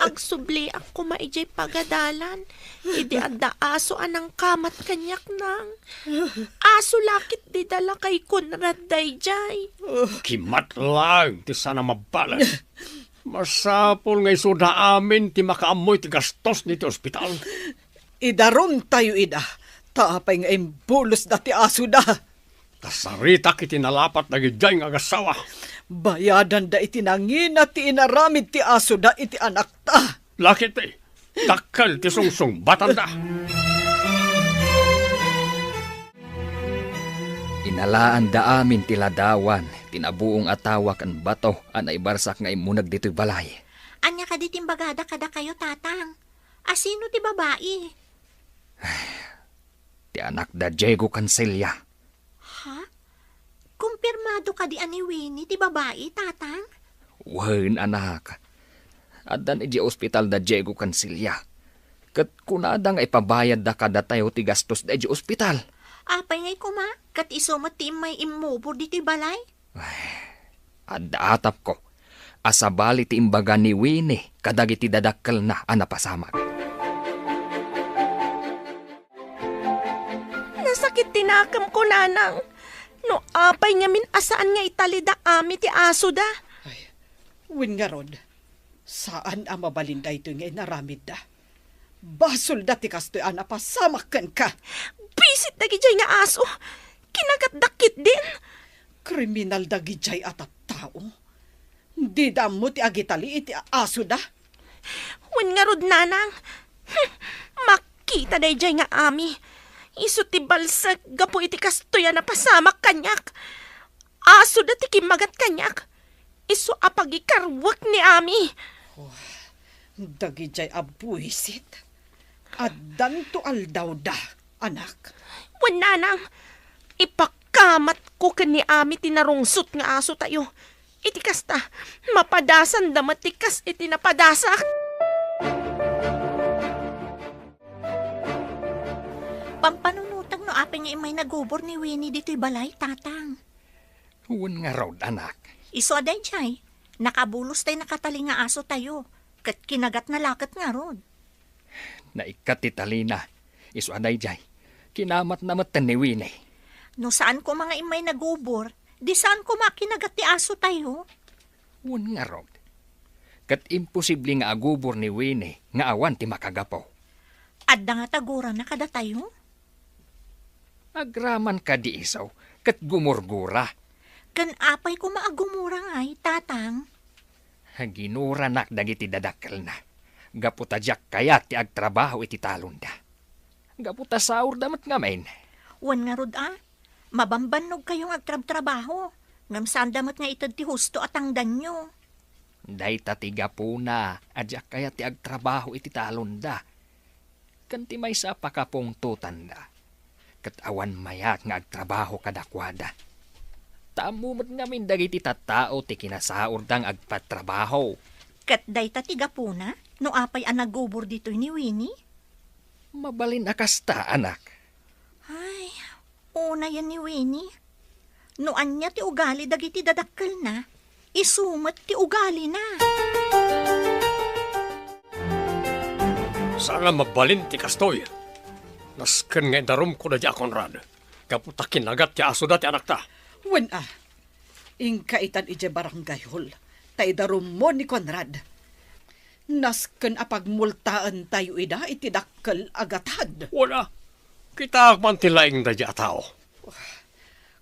Agsubliak koma idiay pagadalan, idi adda aso a nangkamat kaniak, nang. Aso la ketdi da lakay Conrad daydiay. Kimat laeng ti saan a mabbaleg. Masapul nga isuda amin ti makaammo iti gastos ditoy ospital. Idarontayo ida, ta apay nga imbulosda ti asoda. Ta saritak iti nalapat dagidiay nga agassawa. Bayadanda iti nangina ti inaramid ti asoda iti anakta. Lakay ti dakkel ti sungsungbatanda. Inalaanda amin ti ladawan ti nabuong a tawa ken bato a naibarsak nga immuneg ditoy balay. Ania kadi ti imbagada kadakayo, Tatang? Asino ti babai? Ti anakda Diego Cancilia. Ha? Kumpirmado kadi a ni Winnie ti babai, Tatang? Wen, anak. Addan idiay ospital da Diego Cancilia. Ket kunada nga ipabayadda kadatayo ti gastos da idiay ospital. Apay ngay koma? Ket isu met ti immay immubor ditoy balay? Ay, adda atapko a sabali ti imbaga ni Winnie kadagiti dadakkelna a napasamak. Nasakit ti nakemko, nanang. No apay ngamin a saan nga italida amin ti asoda? Ay, wen ngarud, saan a mabalin daytoy nga inaramidda. Basolda ti kastoy a napasamak kenka. Bisit dagidiay nga aso. Kinagatda ketdin. Kriminal dagidiay a tattao. Dida ammo ti agitali iti asoda. Wen ngarud, nanang. Hmm, makita daydiay nga ami. Isu ti balsek gapu iti kastoy a napasamak kaniak. Asoda ti kimmagat kaniak. Isu a pagikarwek ni ami. Oh, dagidiay a buisit. Addanto aldawda, anak. Wen, nanang, ipakamatko ken ni ami ti narungsot nga asotayo. Iti kasta, mapadasanda met ti kas iti napadasak. Pampanunotek no Apay nga immay nagubor ni Winnie ditoy balay, Tatang? Wen ngarud, anak. Isu a daydiay, nakabulos tay nakatali nga asotayo, ket kinagatna la ket ngarud. Naikkat ti talina. Isu a daydiay, kinamatna metten ni Winnie. No saan koma nga immay nagubor, di saan koma kinagat ti asotayo. Wen ngarud. Ket imposible nga agubor ni Winnie nga awan ti makagapu. Adda nga tagurana kadatayo? Agraman kadi isu, ket gumurgura. Ken apay koma a gumura ngay, Tatang? Ginuranak dagiti dadakkelna, gapu ta diak kayat ti agtrabaho iti talonda. Gapu ta saorda met ngamin. Wen ngarud a, mabambannogkayo nga agtrabtrabaho, ngem saanda met nga ited ti husto a tangdanyo. Dayta ti gapuna a diak kayat ti agtrabaho iti talonda. Ken ti maysa a pakapungtotanda, ket awan mayat nga agtrabaho kadakuada. Ta ammo met ngamin dagiti tattao ti kinasaorda nga agpatrabaho. Ket dayta ti gapuna no apay a nagubor ditoy ni Winnie? Mabalin a kasta, anak. Ay, unayen ni Winnie. No ania ti ugali dagiti dadakkelna, isu met ti ugalina. Saan a mabalin ti kastoy. Nasken nga idarumko daydi a Conrad, gapu ta kinagat ti asoda ti anakta. Wen a, inka itan idiay barangay hall, ta idarummo ni Conrad. Nasken a pagmultaentayo ida iti dakkel a gatad. Wen a, kitaak man ti laing daydi a tao.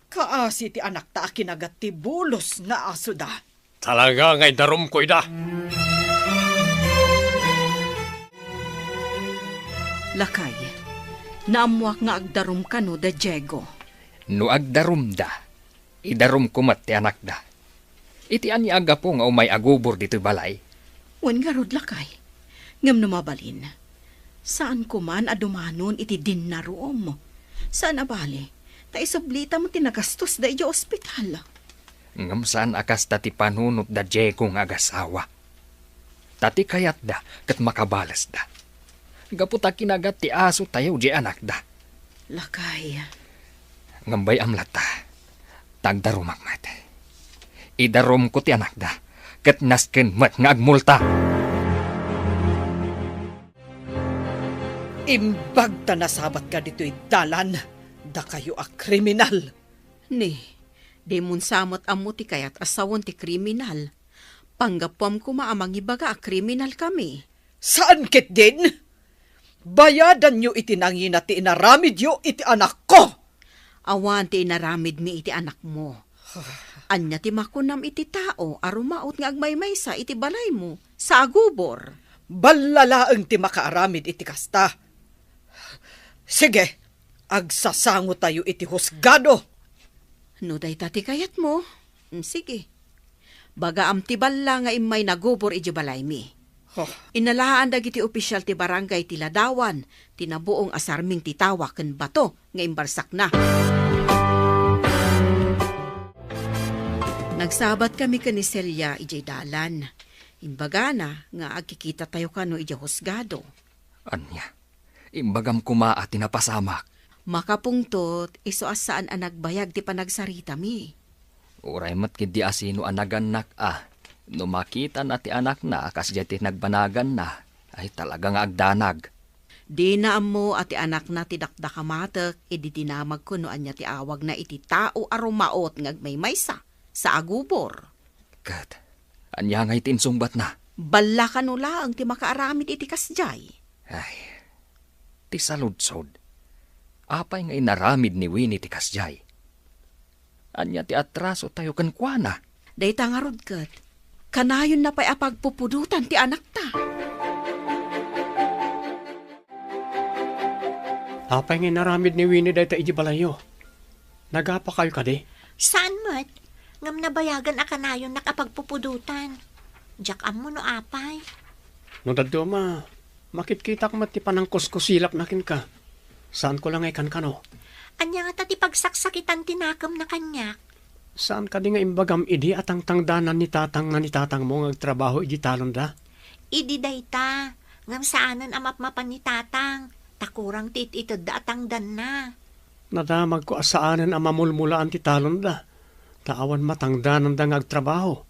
Kaasi ti anakta a kinagat ti bulos nga asoda. Talaga nga idarumko ida. Lakay, naammoak nga agdarum kano da Diego. No agdarumda, idarumko met ti anakda. Iti ania a gapu nga umay agubor ditoy balay? Wen ngarud, lakay. Ngem no mabalin, saanko man a dumanon iti dinnarom. Saan a bale, ta isublita met ti nagastosda idiay ospital. Ngem saan a kasta ti panunot da Diego nga agasawa. Ta ti kayatda ket makabalesda. Gapu ta kinagat ti asotayo diay anakda. Lakay. Ngem bay-am latta, ta agdarumak met. Idarumko ti anakda, ket nasken met nga agmulta. Imbag ta nasabatka ditoy dalan, dakayo a kriminal. Ni, dimon sa met ammo ti kayat a sawen ti kriminal. Panggapuam koma a mangibaga a kriminalkami. Saan ketdin? Bayadanyo iti nangina ti inaramidyo iti anakko. Awan ti inaramidmi iti anakmo. Ania ti makunam iti tao a rumaut nga agmaymaysa iti balaymo sa agubor? Balla laeng ti makaaramid iti kasta. Sige, agsasangotayo iti husgado. No dayta ti kayatmo, mm, sige. Bagaam ti balla nga immay nagubor idiay balaymi. Huh. Inalaan dagiti opisial ti barangay ti ladawan ti nabuong a sarming ti tawa ken bato nga imbarsakna. Nagsabatkami ken ni Celia idiay dalan. Imbagana nga agkikitatayo kano idiay husgado. Ania? Imbagam koma a ti napasamak. Makapungtot, isu a saan a nagbayag ti panagsaritami. Uray met ketdi a sino a nagannak a, no makitana ti anakna a kasdiay ti nagbanaganna, ay talaga nga agdanag. Dina ammo a ti anakna ti dakdakamatek idi dinamagko no ania ti awagna iti tao a rumaut nga agmaymaysa sa agubor. Ket ania ngay ti insungbatna? Balla kano laeng ti makaaramid iti kasdiay. Ay, ti saludsod, apay nga inaramid ni Winnie ti kasdiay? Ania ti atrasotayo kenkuana? Dayta ngarud ket, kanayonna pay a pagpupudotan ti anakta. Apay nga inaramid ni Winnie dayta idiay balayyo? Nagapakayo kadi? Saan met, ngem nabayagan a kanayonnak a pagpupudotan. Diak ammo no apay. No dadduma, makitkitak met ti panangkuskusilapna kenka. Saanko la nga ikankano? Ania ngata ti pagsaksakitan ti nakemna kaniak? Saan kadi nga imbagam idi a tangtangdanan ni tatangna ni tatangmo nga agtrabaho idiay talonda? Idi dayta, ngem saanen a mapmapan ni tatang, ta kurang ti it-itedda a tangdanna. Nadamagko a saanen a mamulmulaan ti talonda, ta awan matangdananda nga agtrabaho.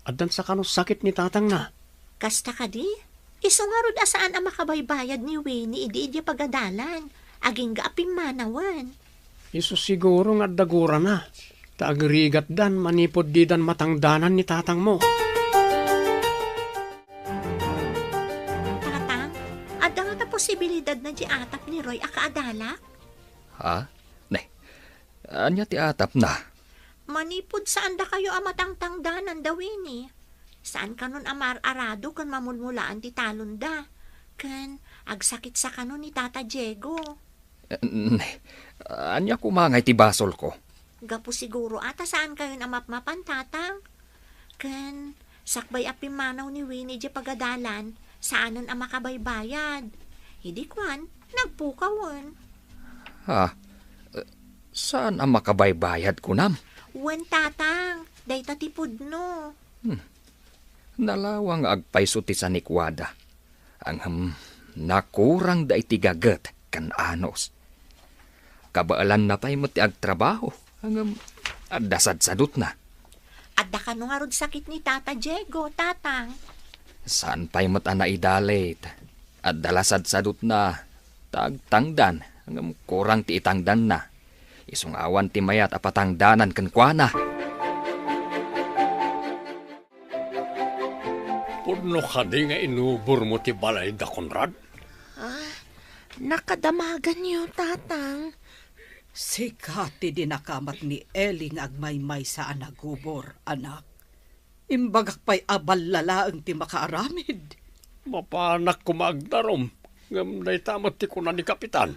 Addan sa kano sakit ni tatangna. Kasta kadi? Isu ngarud a saan a makabaybayad ni Winnie idi idiay pagadalan, agingga a pimmanawen. Isu siguro nga adda gurana, ta agrigatdan manipud didan matangdanan ni tatangmo. Tatang, adda ngata posibilidad na di atap ni Roy a kaadalak? Ha? Ne, ania ti atapna? Manipud saan dakayo a matangtangdanan da Winnie, saan kanon a mar-arado ken mamulmulaan ti talonda, ken agsakit sa kanon ni Tata Diego. Eh, ne, ania koma ngay ti basolko? Gapu siguro a ta saan kayon a mapmapan, Tatang. Ken sakbay a pimmanaw ni Winnie idiay pagadalan, saanen a makabaybayad. Idi kuan, nagpukawen. Ha? Eh, saan a makabaybayad, kunam? Wen, Tatang, dayta ti pudno. Hmm. Nalawang nga agpayso ti sanikuada. Ngem, nakurangda iti gaget ken anus. Kabaelanna pay met ti agtrabaho, ngem adda sadsadutna. Adda kano ngarud sakit ni Tata Diego, Tatang? Saan pay met a naidalit. Adda la sadsadutna, ta agtangdan, ngem kurang ti itangdanna. Isu nga awan ti mayat a patangdanan kenkuana. Pudno kadi nga inubormo ti balay da Conrad? Ah, nakadamaganyo, Tatang. Sika ti dinakamat ni Eli nga agmaymaysa a nagubor, anak. Imbagak pay a balla laeng ti makaaramid. Mapanak koma agdarum, ngem dayta met ti kuna ni Kapitan.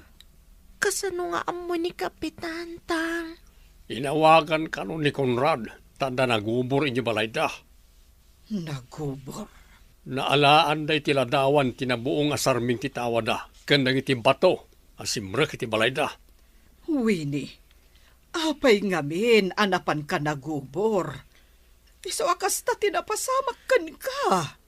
Kasano nga ammo ni Kapitan, Tang? Inawagan kano ni Conrad, ta adda nagubor idiay balayda. Nagubor? Naalaanda iti ladawan ti nabuong a sarming ti tawada ken dagiti bato a simrek iti balayda. Winnie, apay ngamin a napanka nagubor? Isu a kasta ti napasamak kenka.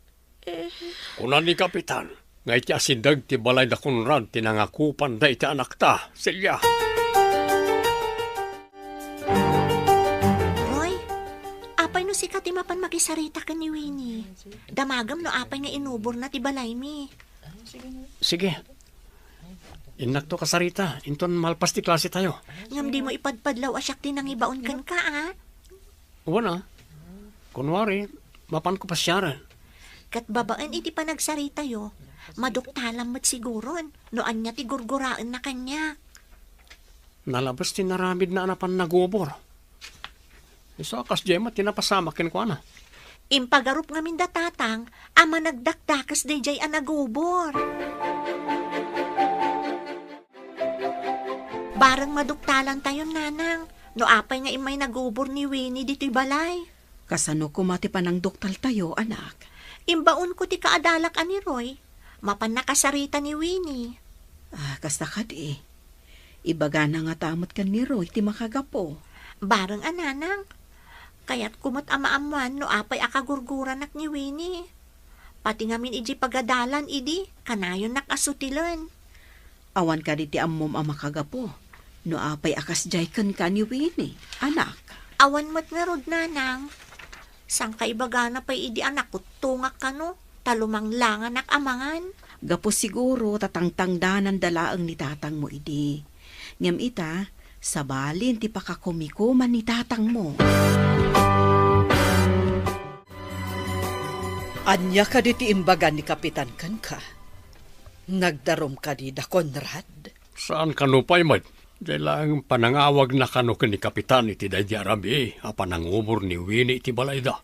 Eh. Kuna ni Kapitan nga iti asideg ti balay da Conrad ti nangakupanda iti anakta, Celia. Roy, apay no sika ti mapan makisarita ken ni Winnie? Damagem no apay nga inuborna ti balaymi. Sige. Innakto kasarita, inton malpas ti klase tayo. Ngem dimo ipadpadlaw a siak ti nangibaon kenka, a? Wen a. Kunwari, mapanko pasiaren. Ket babaen iti panagsaritayo, maduktalam met siguron no ania ti gurguraenna kaniak. Nalabes ti naramidna a napan nagubor. Isu a kasdiay met ti napasamak kenkuana. Impagarup ngamin da Tatang a managdakdakes daydiay a nagubor. Bareng maduktalantayon, Nanang, no apay nga immay nagubor ni Winnie ditoy balay. Kasano koma ti panangduktaltayo, anak? Imbaonko ti kaadalak a ni Roy. Mapan nakasarita ni Winnie. Ah, kasta kadi. Ibagana ngata met ken ni Roy ti makagapu. Bareng a, Nanang. Kayatko met a maammoan no apay a kagurguranak ni Winnie. Pati ngamin idiay pagadalan idi, kanayonnak a sutilen. Awan kadi ti ammom a makagapu no apay a kasdiay kenka ni Winnie, anak? Awan met ngarud, Nanang. Sangkaibagana pay idi a nakuttongak kano, ta lumanglanganak a mangan. Gapu siguro ta tangtangdananda laeng ni tatangmo idi. Ngem ita, sabalin ti pakakumikuman ni tatangmo. Ania kadi ti imbaga ni Kapitan kenka? Nagdarum kadi da Conrad? Saan kano pay met. Diay laeng panangawagna kano ken ni Kapitan iti daydi a rabii a panangubor ni Winnie iti balayda.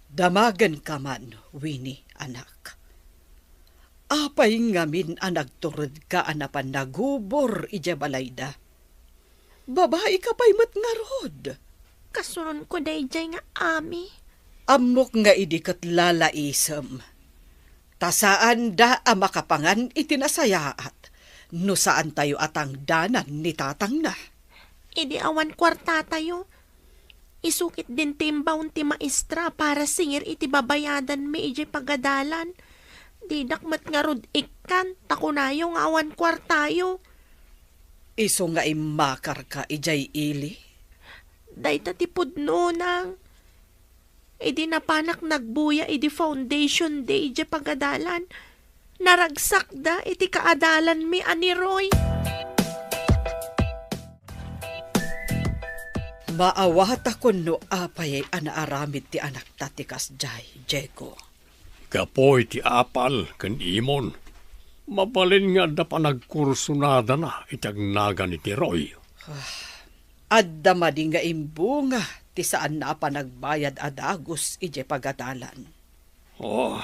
Damagenka man, Winnie, anak. Apay ngamin a nagturedka a napan nagubor idiay balayda? Babaika pay met ngarud. Kasunonko daydiay nga ami. Ammok nga idi ket lalaisem. Ta saanda a makapangan iti nasayaat no saantayo a tangdanan ni tatangna. Idi awan kuartatayo, isu ketdin ti imbaon ti maestra para singir iti babayadanmi idiay pagadalan. Didak met ngarud ikkan, ta kunayo nga awan kuartayo. Isu nga immakarka idiay ili? Dayta ti pudno, Nang. Idi napanak nagbuya idi Foundation Day idiay pagadalan, naragsakda iti kaadalanmi a ni Roy. Maawatakon no apay a naaramid ti anakta ti kasdiay, Diego. Gapu iti apal ken imon, mabalin nga adda panagkursunadana iti agnagan iti Roy. Ah, adda madi nga imbunga ti saanna a panagbayad a dagus idiay pagadalan. Oh,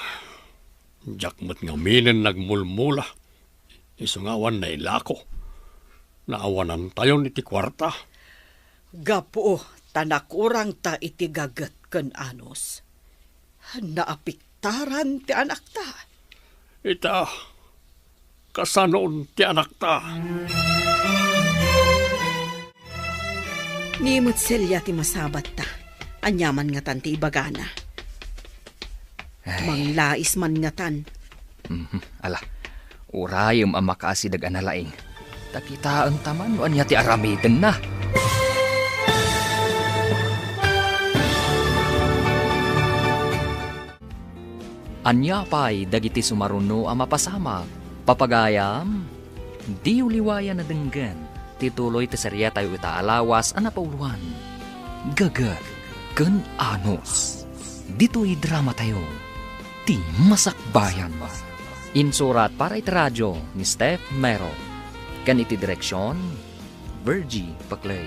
diak met ngaminen nagmulmula. Isu nga awan nailako. Naawanantayon iti kuarta. Gapu ta nakurangta iti gaget ken anus. Naapektaran ti anakta. Ita, kasanon ti anakta? Ni met Celia ti masabatta. Aniaman ngatan ti ibagana? Ay. Manglais man ngatan. Mhm. Ala, urayem a makaasideg a nalaing. Ta kitaenta man no ania ti aramidenna. Ania pay dagiti sumaruno a mapasamak? Papagayam, diyo liwayan a denggen ti tuloy ti serietayo ita a lawas a napauloan, Gaget ken Anus. Ditoy dramatayo, Ti Masakbayan. Insurat para iti radio ni Steph Mero, ken iti direksion, Virgie Paclay.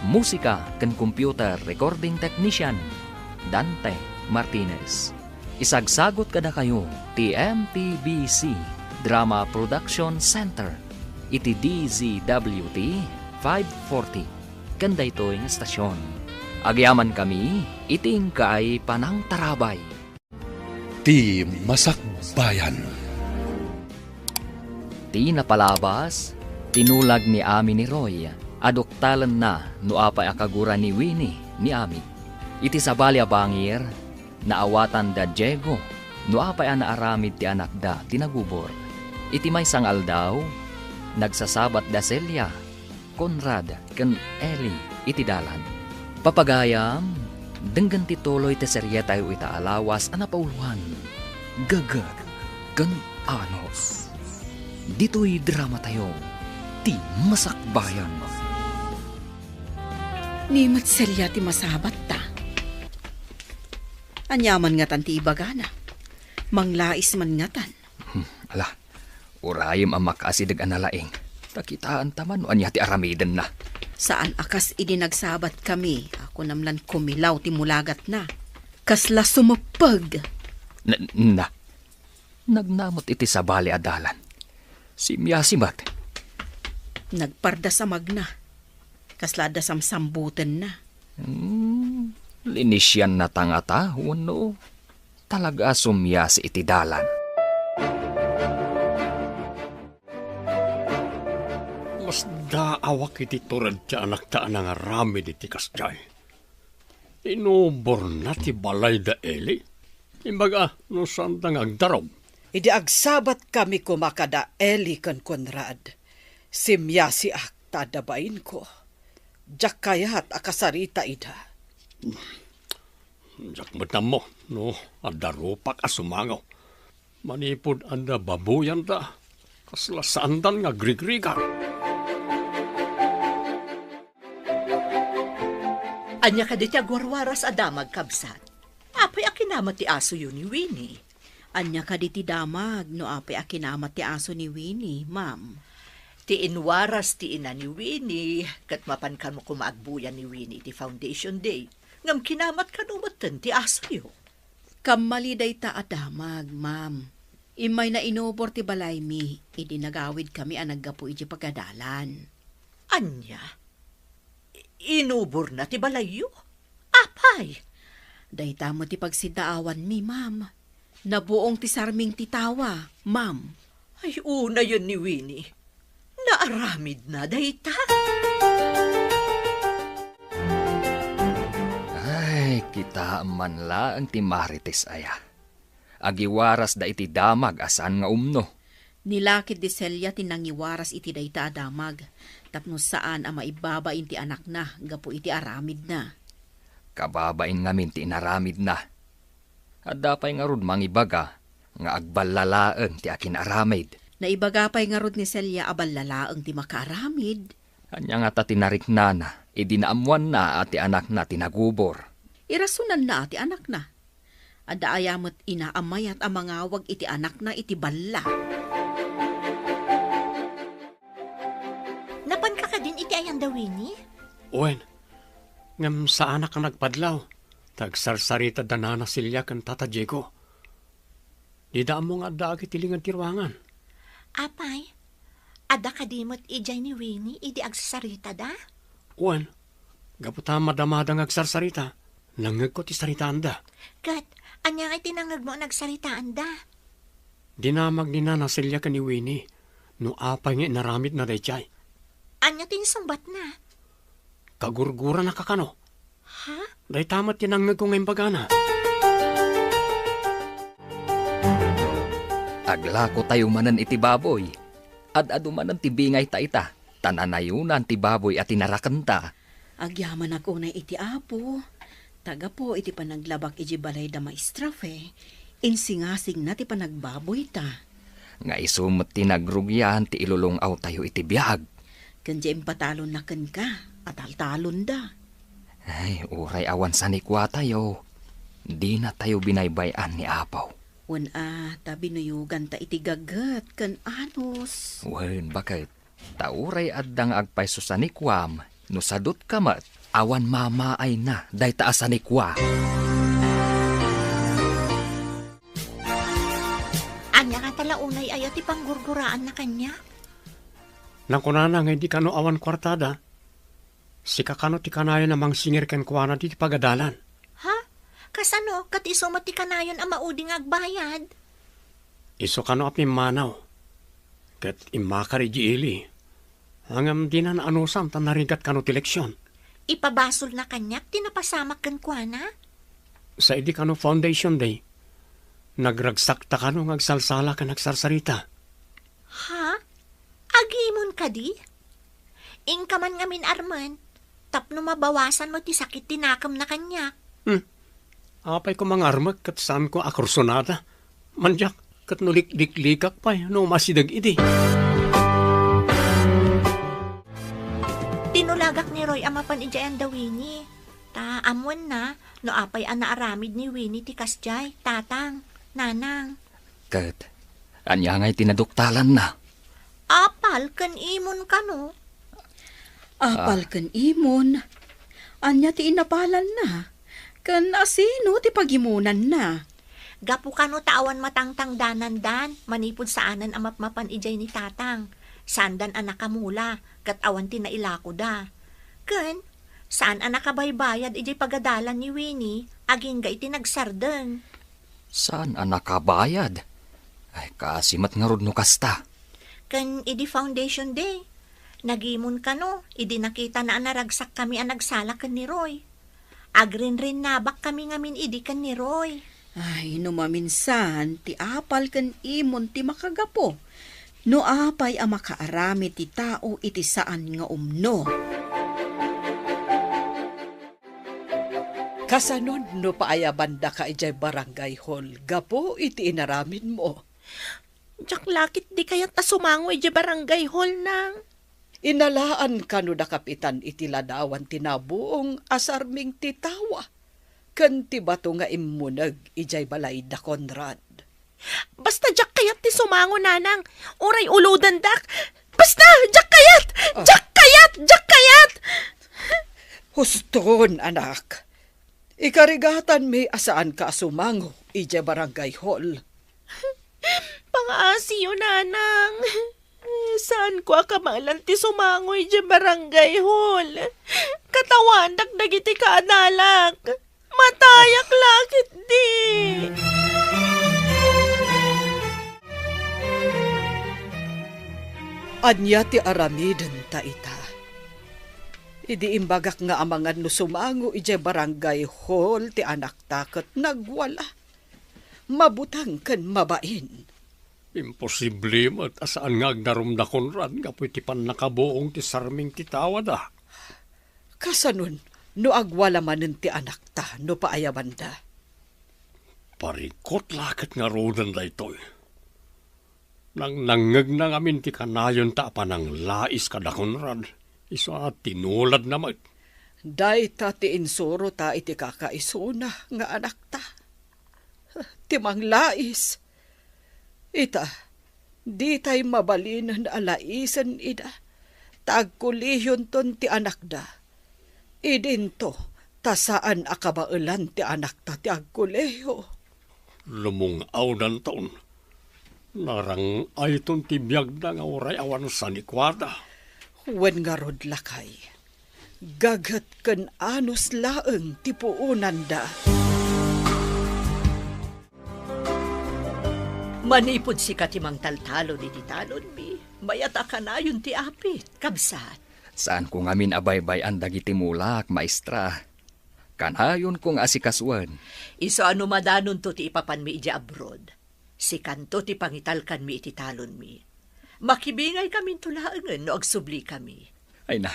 Musika ken computer recording technician, Dante Martinez. Isagsagut kadakayo ti M P B C Drama Production Center iti D Z W T five forty ken daytoy nga estasion. Agyamankami iti inkaay panangtarabay. Ti Masakbayan. Ti napalabas, tinulag ni Ami ni Roy a duktalenna no apay a kagura ni Winnie ni Ami. Iti sabali a bangir, naawatan da Diego no apay a naaramid ti anakda ti nagubor. Iti maysa nga aldaw, nagsasabat da Celia, Conrad, ken Eli iti dalan. Papagayam, denggen ti tuloy ti serietayo ita a lawas a napauloan, Gaget ken Anus. Ditoy dramatayo, Ti Masakbayan. Ni met Celia ti masabatta. Aniaman ngatan ti ibagana? Manglais man ngatan. Hmm, ala, urayem a makaasideg a nalaing. Ta kitaenta man no ania ti aramidenna. Saan a kas idi nagsabat kami, a kunam lan kumilaw ti mulagatna. Kasla sumeppeg. Na, na, nagnamot iti sabali a dalan. Simmiasi met. Nagpardas a magna. Kasla adda samsambutenna. Hmm, linisianna ta ngata wenno talaga a summiasi iti dalan? Masdaawak iti tured ti anakta a nangaramid iti kasdiay. Inuborna ti balay da Eli. Imbaga no saanda nga agdarum. Idi agsabat kami koma kada Eli ken Conrad, simmiasiak ta adda bainko. Diak kayat a kasarita ida. Diak met ammo no adda rupak a sumango. Manipud adda babuyanda, kasla saandan nga agrigrigar. Ania kadi ti agwarwaras a damag, kabsat? Apay a kinamat ti asoyo ni Winnie? Ania kadi ti damag no apay a kinamat ti aso ni Winnie, ma'am? Ti inwaras ti ina ni Winnie, ket mapan kano koma agbuya ni Winnie iti Foundation Day. Ngem kinamat kano metten ti asoyo. Kammali dayta a damag, ma'am. Immayna inubor ti balaymi idi nagawidkami a naggapu idiay pagadalan. Ania? I-, inuborna ti balayyo? Apay? Dayta met ti pagsiddaawanmi, ma'am. Nabuong ti sarming ti tawa, ma'am. Ay, unayen ni Winnie. Naaramidna dayta? Ay, kitaem man laeng ti Marites aya. Agiwarasda iti damag a saan nga umno. Ni lakid ni Celia ti nangiwaras iti dayta a damag, tapno saan a maibabain ti anakna gapu iti aramidna. Kababain ngamin ti inaramidna. Adda pay ngarud mangibaga nga agballalaeng ti akin-aramid. Naibaga pay ngarud ni Celia a ballalaeng ti makaaramid. Ania ngata ti nariknana idi naammoanna a ti anakna ti nagubor? Irasonanna a ti anakna. Adda aya met ina a mayat a mangawag iti anakna iti balla? Napanka kadin iti ayan da Winnie? Wen, ngem saanak a nagpadlaw, ta agsarsarita da Nana Celia ken Tata Diego. Dida ammo nga addaak iti linged ti ruangan. Apay, adda kadi met idiay ni Winnie idi agsasaritada? Wen, gapu ta madamada nga agsarsarita, nangngegko ti saritaanda. Ket, ania nga iti nangngegmo a nagsaritaanda? Dinamag ni Nana Celia ken ni Winnie no apay nga inaramidna daydiay. Ania ti insungbatna? Kagurgurana ka kano. Ha? Dayta met ti nangngegko nga imbagana. Aglakotayo manen iti baboy. Ad-adu manen ti bingayta ita, ta nanayonan ti baboy a tinarakenta. Agyamanak unay iti Apo, ta gapu iti panaglabak iti balay da Maestra Fe, insingasingna ti panagbaboyta. Nga isu met ti nagrugian ti ilulong-awtayo iti biag. Ken diay impatalonna kenka, ataltalonda. Ay, uray awan sanikuatayo, dinatayo binaybay-an ni Apo. Wen a, ta binuyoganta iti gaget ken anus. Wen, baket. Ta uray adda nga agpayso sanikuam, no sadutka met, awan mamaayna dayta a sanikua. Ania ngata la unay aya ti panggurguraanna kaniak? Nakunana nga idi kano awan kuartada, sika kano ti kanayon a mangsingir kenkuana ditoy pagadalan. Ha? Kasano? Ket isu met ti kanayon a maudi nga agbayad? Isu kano a pimmanaw, ket immakar idiay ili. Ngem dina naanusan ta narigat kano ti leksion. Ipabasolna kaniak ti napasamak kenkuana? Sa idi kano Foundation Day, nagragsakta kano nga agsalsala ken agsarsarita. Ha? Agimon kadi? Inka man ngamin armen, tapno mabawasan mo ti sakit ti nakemna kaniak. Hmm. Apay ko mangarmek ket saanko a kursunada. Mandiak, ket no likliklikak pay no umasideg idi. Tinulagak ni Roy a mapan idiay anda Winnie. Ta ammoenna no apay a naaramid ni Winnie ti kasdiay, tatang, nanang. Ket, ania ngay ti naduktalanna? Apal ken imon kano. Apal Ah. ken imon. Ania ti inapalanna? Ken asino ti pagimonanna? Gapu kano ta awan matangtangdanandan, manipud saanen a mapmapan idiay ni tatang. Saandan a nakamula, ket awan ti nailakoda. Ken, saan a nakabaybayad idiay pagadalan ni Winnie, agingga iti nagsardeng. Saan a nakabayad? Ay, kaasi met ngarud no kasta. Ken idi Foundation Day, nagimon kano, idi nakitana a naragsakkami a nagsala ken ni Roy. Agrinrinnabakkami ngamin idi ken ni Roy. Ay, no maminsan, ti apal ken imon ti makagapu. No apay a makaaramid ti tao iti saan nga umno. Kasanon no paayabandaka idiay barangay hall gapu iti inaramidmo? Diak la ketdi kayat a sumango idiay barangay hall, nang. Inalaan kano da Kapitan iti ladawan ti nabuong a sarming ti tawa ken ti bato nga immuneg idiay balay da Conrad. Basta diak kayat ti sumango, nanang. Uray ulodandak. Basta, diak kayat! Ah. Diak kayat! Diak kayat! Huston, anak. Ikarigatanmi a saanka a sumango idiay barangay hall. Pangaasiyo, nanang. Saanko a kamalan ti sumango idiay barangay hall. Katawanak dagiti kaadalak. Matayak la ketdi. Ania ti aramidenta ita? Idi imbagak nga amangan no sumango idiay barangay hall ti anakta ket nagwala. Mabuteng ken mabain. Imposible met a saan nga agdarum da Conrad gapu iti pannakabuong ti sarming ti tawada. Kasanon no agwala manen ti anakta no paayabanda? Parikot la ket ngaruden daytoy. Nangnangngegna ngamin ti kanayonta a pananglais kada Conrad, isu a tinuladna met. Dayta ti insurota iti kakaisuna nga anakta. Ti manglais. Ita, ditay mabalinen a laisen ida, ta agkolehionton ti anakda. Idinto, ta saan a kabaelan ti anakta ti agkolehiyo. Lumung-awdanton. Narang-ayton ti biagda nga uray awan sanikuada. Wen ngarud, lakay, gaget ken anus laeng ti puonanda. Manipud sika ti mangtaltalon iti talonmi, mayat a kanayon ti apit, kabsat. Saanko ngamin a baybay-an dagiti mulak, maestra. Kanayonko nga asikasuen. Isu a no madanonto ti ipapanmi idiay abroad, sikanto ti pangitalkanmi iti talonmi. Makibingaykaminto laengen no agsublikami. Ay na,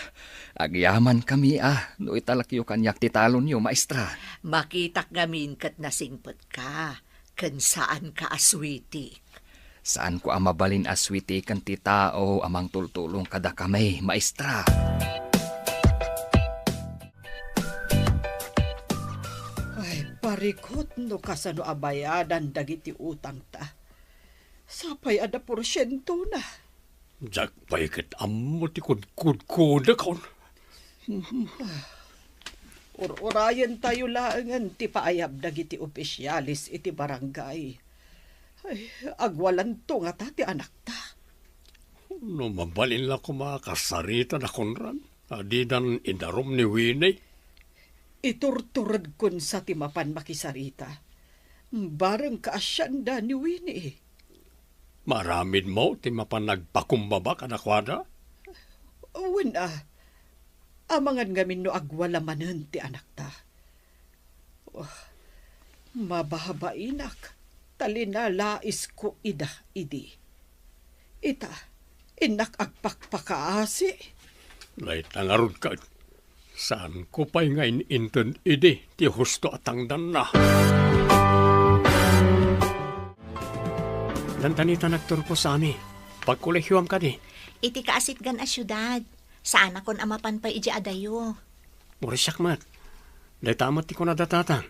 agyamankami a no italekyo kaniak ti talonyo, maestra. Makitak ngamin ket nasingpetka, ken saanka a suitik. Saanko a mabalin a suitiken ti tao a mangtultulong kadakami, maestra. Ay, parikot no kasano a bayadan dagiti utangta. Sapay adda porsientona. Diak pay ket ammo ti kudkudkodakon. Ur-urayentayo laengen ti paayab dagiti opisiales iti barangay. Ay, agwalanto ngata ti anakta. No mabalin la koma a kasarita da Conrad, a didan idarum ni Winnie. Iturturedkon sa ti mapan makisarita. Bareng kaasianda ni Winnie. Maaramidmo ti mapan nagpakumbaba kadakuada? Wen a, amangan ngamin no agwala manen ti anakta. Oh, mababainak, ta linalaisko ida idi. Ita, innak agpakpakaasi. Dayta ngarud ket, saanko pay nga in-inted idi ti husto a tangdanna. Dandanita nagturpo, Sami. Pagkolehioam kadi? Iti kaasitgan a siudad. Saanakon a mapan pay idiay adayo. Uray siak met. Dayta met ti kunada tatang.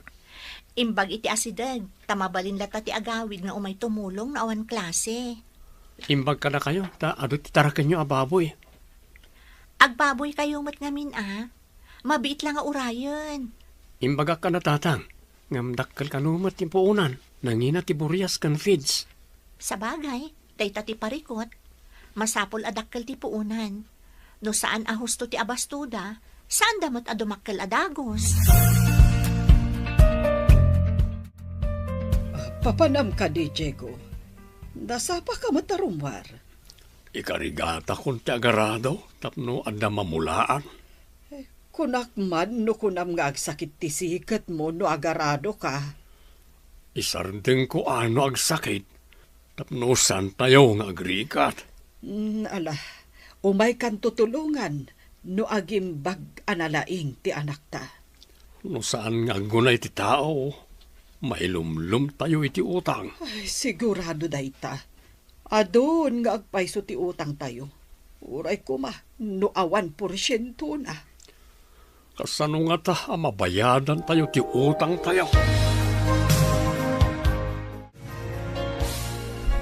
Imbag iti asideg, ta mabalin latta ti agawid nga umay tumulong no awan klase. Imbag kadakayo, ta adu ti tarakenyo a baboy. Agbaboykayo met ngamin a. Mabiit la nga urayen. Imbagak kada tatang, ngem dakkel kano met ti puonan, nangina ti burias ken feeds. Sabagay, dayta ti parikot. Masapul a dakkel ti puonan. No saan a husto ti abastoda, saanda met a dumakkel a dagus. Ah, papanam kadi, Diego? Nasapa ka met a rummuar? Ikarigatakon ti agarado tapno adda mamulaan. Eh, kunak man no kunam nga agsakit ti siketmo no agaradoka. Isardengko a no agsakit tapno saantayo nga agrigat. Mm, ala, umaykan tutulongan no agimbag a nalaing ti anakta. No saan nga aggunay ti tao, mailumlomtayo iti utang. Ay, sigurado dayta. Adun nga agpayso ti utangtayo. Uray koma no awan porsientona. Kasano ngata a mabayadantayo ti utangtayo?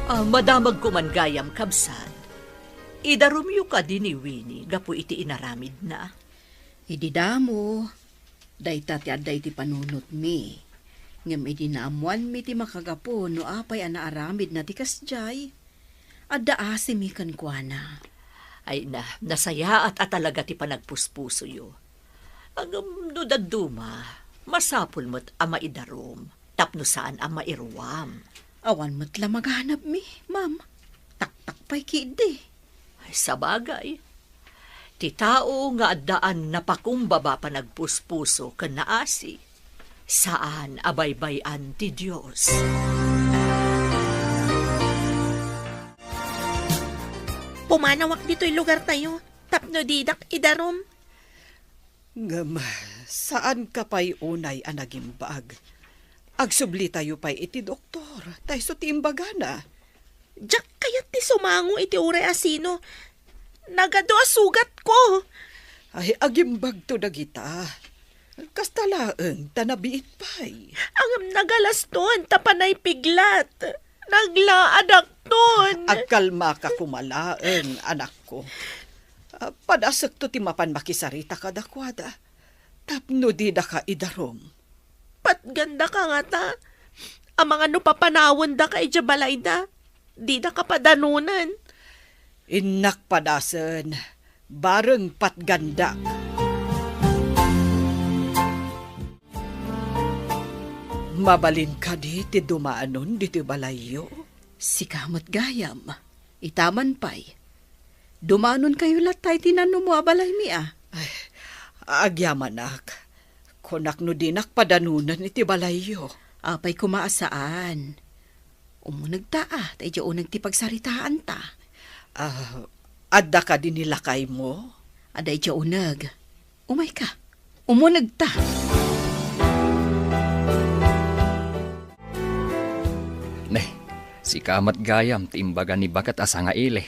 Ah, madamagko man gayam, kabsat. Idarumyo kadi ni Winnie gapu iti inaramidna? Idi damo, dayta ti adda iti panunotmi. Ngem idi naammoanmi ti makagapu no apay a naaramidna ti kasdiay, adda asimi kenkuana. Ay na, nasayaat a talaga ti panagpuspusoyo. Ngem no dadduma, masapul met a maidarum tapno saan a mairuam. Awan met la maganabmi, ma'am. Taktak pay ketdi. Ay, sabagay. Ti tao nga addaan napakumbaba panagpuspuso ken naasi, saan a baybay-an ti Dios. Pumanawak ditoy lugartayo tapno didak idarum. Ngem, saanka pay unay a nagimbag. Agsublitayo pay iti doktor, ta isu ti imbagana. Diak kayat ti sumango iti uray a sino. Nagadu a sugatko. Ay, agimbagto dagita. Kasta laeng ta nabiit pay. Ngem nagalaston ta panay piglat. Naglaadakton. Agkalmaka koma laeng, anakko. Ah, padasekto ti mapan makisarita kadakuada tapno didaka idarum. Patgandaka ngata? Amangan no papanawendaka idiay balayda, didaka padanunen. Innak padasen, bareng patgandak. Mabalin kadi ti dumanon ditoy balayyo? Sika met gayam. Ita man pay. Dumanonkayo latta iti nanumo a balaymi a. Ay, agyamanak. Kunak no dinak padanunen iti balayyo. Apay koma a saan. Umunegta a, ta idiay uneg ti pagsaritaanta. Ah, adda kadi ni lakaymo? Adda idiay uneg. Umayka. Umunegta. Ne, sika met gayam ti imbaga ni baket a sangaili.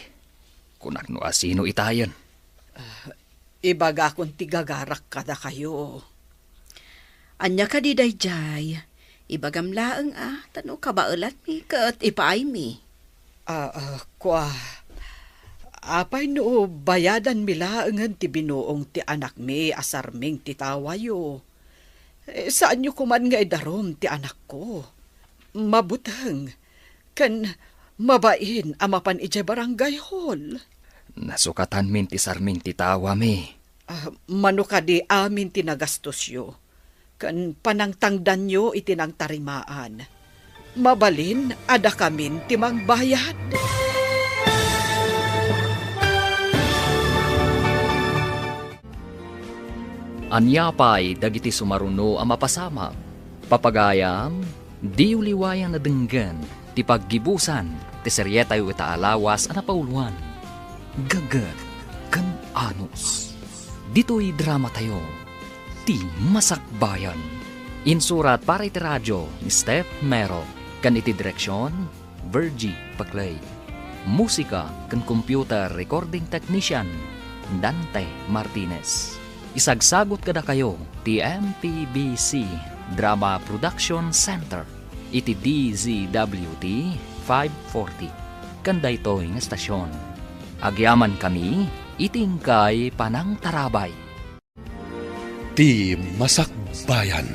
Kunak no asino itayen. Ah, ibagakon ti gagarak kadakayo. Ania kadi daydiay? Ibagam laeng a, ta no kabaelanmi ket ipaaymi. Ah, ah, kua, apay no bayadanmi laengen ti binuong ti anakmi a sarming ti tawayo? Eh, saanyo koman nga idarum ti anakko. Mabuteng, ken mabain a mapan idiay barangay hall. Nasukatanmin ti sarming ti tawami. Ah, mano kadi amin ti nagastosyo, ken panangtangdanyo iti nangtarimaan. Mabalin a dakamin ti mangbayad. Ania pay dagiti sumaruno a mapasamak? Papagayam, diyo liwayan a denggen ti paggibusan ti serietayo ita a lawas a napauloan, Gagget ken Anus. Ditoy dramatayo, Ti Masakbayan. Insurat para iti radio ni Steph Mero ken iti direksion, Virgie Paclay. Musika ken computer recording technician, Dante Martinez. Isagsagut kadakayo ti M P B C Drama Production Center iti D Z W T five forty ken daytoy nga estasion. Agyamankami iti inkay panangtarabay. Ti Masakbayan.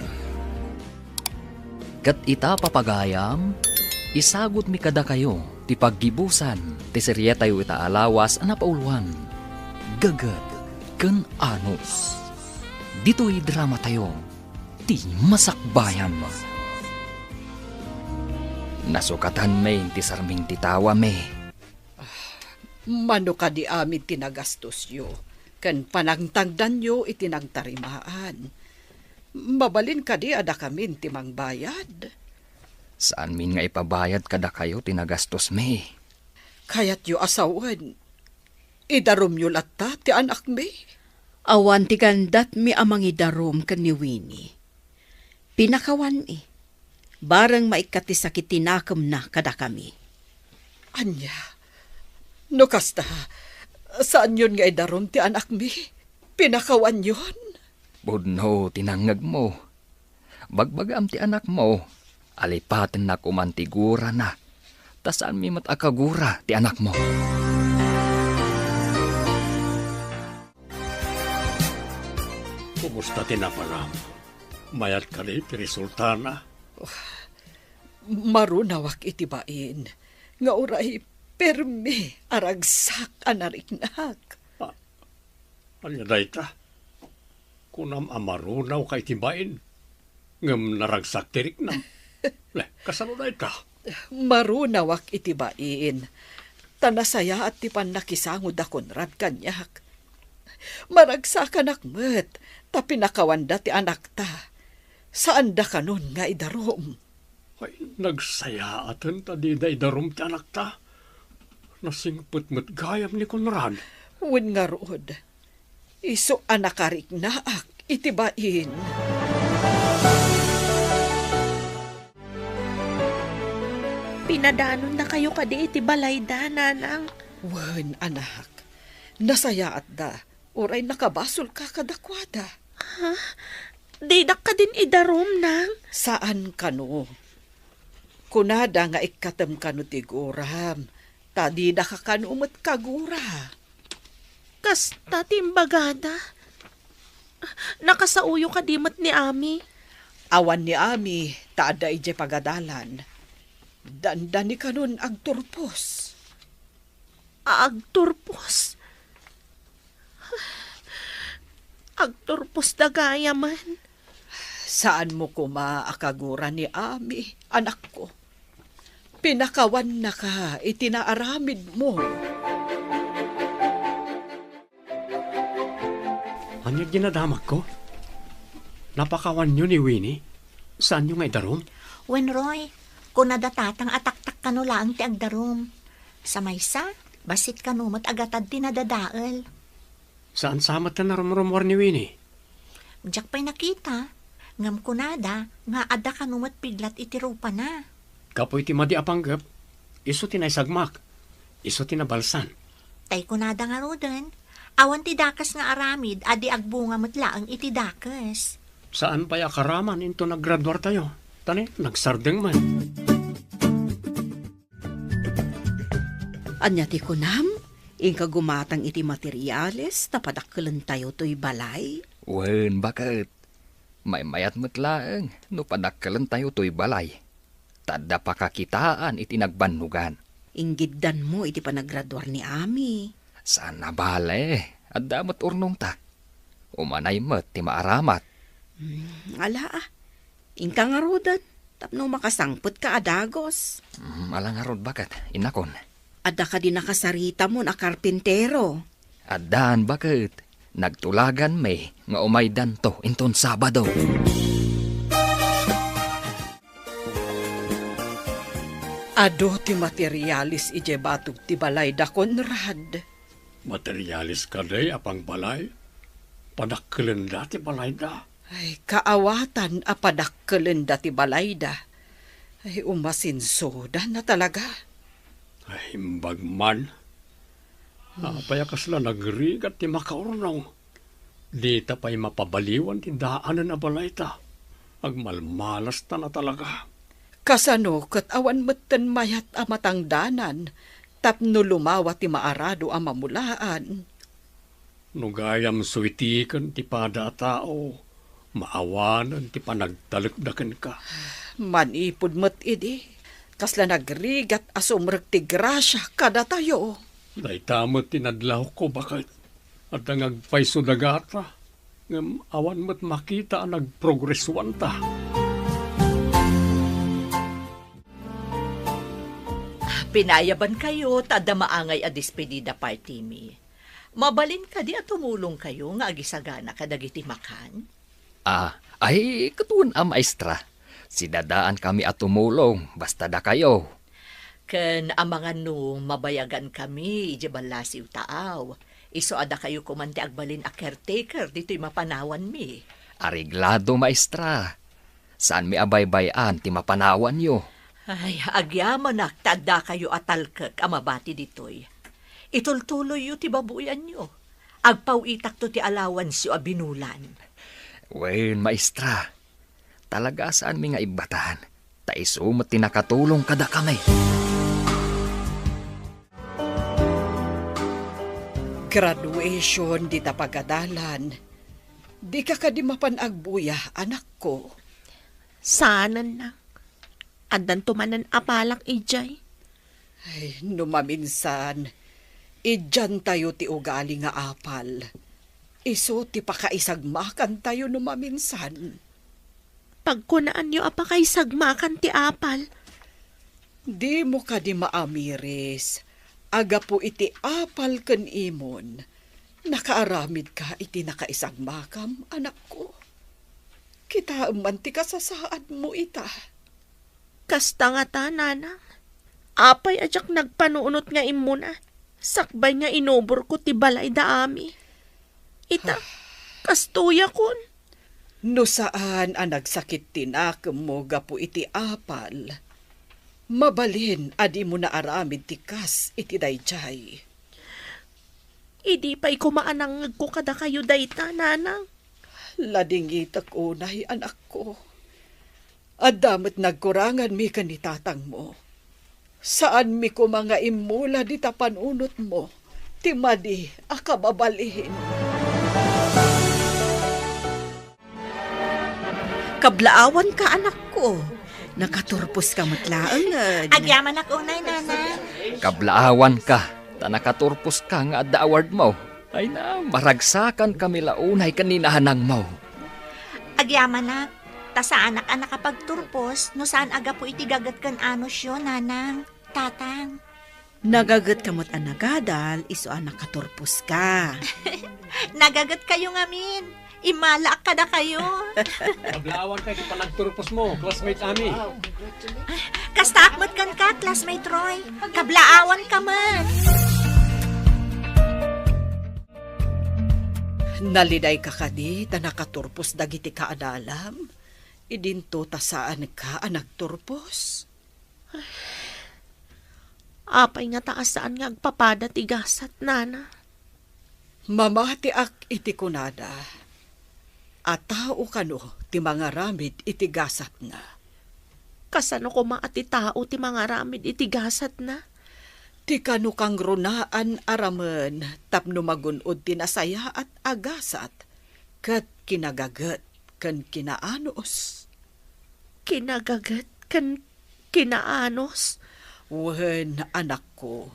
Ket ita, papagayam, isagutmi kadakayo ti paggibusan ti serietayo ita a lawas a napauloan, Gagget ken Anus. Ditoy dramatayo, Ti Masakbayan. Nasukatanmi ti sarming ti tawami. Mano kadi amin ti nagastosyo ken panangtangdanyo iti nangtarimaan? Mabalin kadi a dakamin ti mangbayad? Saanmin nga ipabayad kadakayo ti nagastosmi. Kayatyo a sawen, idarumyo latta ti anakmi? Awan ti gandatmi a mangidarum ken ni Winnie. Pinakawanmi. Bareng maikkat ti sakit ti nakemna kadakami. Ania? No kasta, saanyon nga idarum ti anakmi? Pinakawanyon? Pudno ti nangngegmo. Bagbagam ti anakmo, alipatenna koman ti gurana, ta saanmi met a kagura ti anakmo. Kumusta ti naparam? Mayat kadi ti resultana? Marunawak iti bain nga uray permi a ragsak a nariknak. Ah, ania dayta? Kunam a marunawka iti bain, ngem naragsak ti riknam. Ne, kasano dayta? Marunawak iti bain, ta nasayaat ti pannakisango da Conrad kaniak. Maragsakanak met, ta pinakawanda ti anakta. Saanda kanon nga idarum. Ay, nagsayaaten ta dida idarum ti anakta. Nasingpet met gayam ni Conrad. Wen ngarud, isu a nakariknaak iti bain. Pinadanonnakayo kadi iti balayda, nanang? Wen, anak. Nasayaatda. Uray nakabasolka kadakuada. Ha? Didak kadin idarum, nang? Saan kano. Kunada nga ikkatem kano ti guram, ta didaka kano met kagura. Kasta ti imbagada. Nakasaoyo kadi met ni Ami? Awan ni Ami, ta adda idiay pagadalan. Dandani kanon agturpos. Agturpos? Agturpos da gayamen. Saanmo koma a kagura ni Ami, anakko. Pinakawannaka iti naaramidmo. Ania dinadamagko? Napakawanyo ni Winnie? Saanyo nga idarum? Wen, Roy, kuna da tatang a taktak kano laeng ti agdarum. Sa maysa, bassit kano met agatad ti nadadael. Saan sa met ti narumrumuar ni Winnie? Diak pay nakita, ngem kunada nga adda kano met piglat iti rupana. Gapu iti madi a panggep, isu ti naisagmak, isu ti nabalsan. Tay kunada ngaruden, awan ti dakes nga aramid a di agbunga met laeng iti dakes. Saan pay a karaman inton aggraduartayo, ta ni, nagsardeng man. Ania ti kunam? Inka gumatang iti materiales ta padakkelentayo toy balay? Wen, baket. Maymayat met laeng no padakkelentayo toy balay. Ta adda pakakitaan iti nagbannogan. Inggiddanmo iti panagraduar ni Ami. Saan a bale, adda met urnongta. Umanay met ti maaramat. Hmm, ala, ah. Inka ngaruden, tapno makasangpetka a dagos. Hmm, ala ngarud, baket, innakon. Adda kadi nakasaritamon a karpintero? Addan, baket. Nagtulaganmi nga umaydanto inton Sabado. Adu ti materialis idiay batog ti balayda, Conrad. Materialis kadi a pangbalay? Padakkelenda ti balayda? Ay, kaawatan a padakkelenda ti balayda. Ay, umasinsudan a talaga. Ay, imbag man. Apay a kasla nagrigat ti makaurnong? Dita pay mapabaliwan ti daanen a balayta. Agmalmalasta a talaga. Kasano ket awan metten mayat a matangdanan tapno lumawa ti maarado a mamulaan? No gayam suitiken ti pada a tao, maawanen ti panagtalekda kenka. Manipud met idi, kasla nagrigat a sumrek ti grasia kadatayo. Dayta met ti nadlawko, baket. Adda nga agpayso dagata, ngem awan met makita a nagprogresuanta. Pinayabankayo ta adda maangay a despedida party mi. Mabalin kadi a tumulongkayo nga agisagana kadagiti makan? Ah, ay, ket wen a, maestra. Sidadaankami a tumulong, basta dakayo. Ken amangan no mabayagankami idiay ballasiw taaw, isu a dakayo koman ti agbalin a caretaker ditoy mapanawanmi. Areglado, maestra. Saanmi a baybay-an ti mapanawanyo. Ay, agyamanak ta addakayo a talkek a mabati ditoy. Itultuloyyo ti babuy-anyo. Agpaw-itakto ti allowance-yo a binulan. Wen, maestra. Talaga a saanmi nga ibbatan, ta isu met ti nakatulong kadakami. Graduation dita pagadalan. Dika kadi mapan agbuya, anakko? Saanen, nak. Addanto manen a palak idiay. Ay, no maminsan, idiantayo ti ugali nga apal. Isu ti pakaisagmakantayo no maminsan. Pagkunaanyo a pakaisagmakan ti apal. Dimo kadi maamiris a gapu iti apal ken imon, nakaaramidka iti nakaisagmakam, anakko? Kitaem man ti kasasaadmo ita. Kasta ngata, nanang. Apay a diak nagpanunot nga immuna, sakbay nga inuborko ti balay da Ami? Ita, kastoyakon. No saan a nagsakit ti nakemmo gapu iti apal, mabalin a dimo naaramid ti kas iti daydiay. Idi pay koma a nangngegko kadakayo dayta, Nanang. Ladingitek unay, anakko. Adda met nagkuranganmi ken ni tatangmo. Saanmi koma nga immula dita panunotmo ti madi a kababalin. Kablaawanka, anakko. Nakaturposka met laeng, eh. Agyamanak unay, Nanang. Kablaawanka, ta nakaturposka nga adda awardmo. Ay na, maragsakankami la unay ken ni nanangmo. Agyamanak, ta saanak a nakapagturpos no saan a gapu iti gaget ken anosyo, Nanang, Tatang. Nagagetka met a nagadal, isu a nakaturposka. Nagagetkayo ngamin. Immalaak kadakayo. Kablaawanka iti panagturposmo, classmate Ami. Kastaak met kenka, classmate Roy. Kablaawanka met. Nalidayka kadi ta nakaturpos dagiti kaadalam? Idinto ta saanka a nagturpos? Apay ngata a saan nga agpapada ti gasat, Nana? Mamatiak iti kunada a tao kano ti mangaramid iti gasatna. Kasano koma a ti tao ti mangaramid iti gasatna? Ti kano kangrunaan a ramen tapno magun-od ti nasayaat a gasat ket kinagaget ken kinaanus. Kinagaget ken kinaanos? Wen, anakko.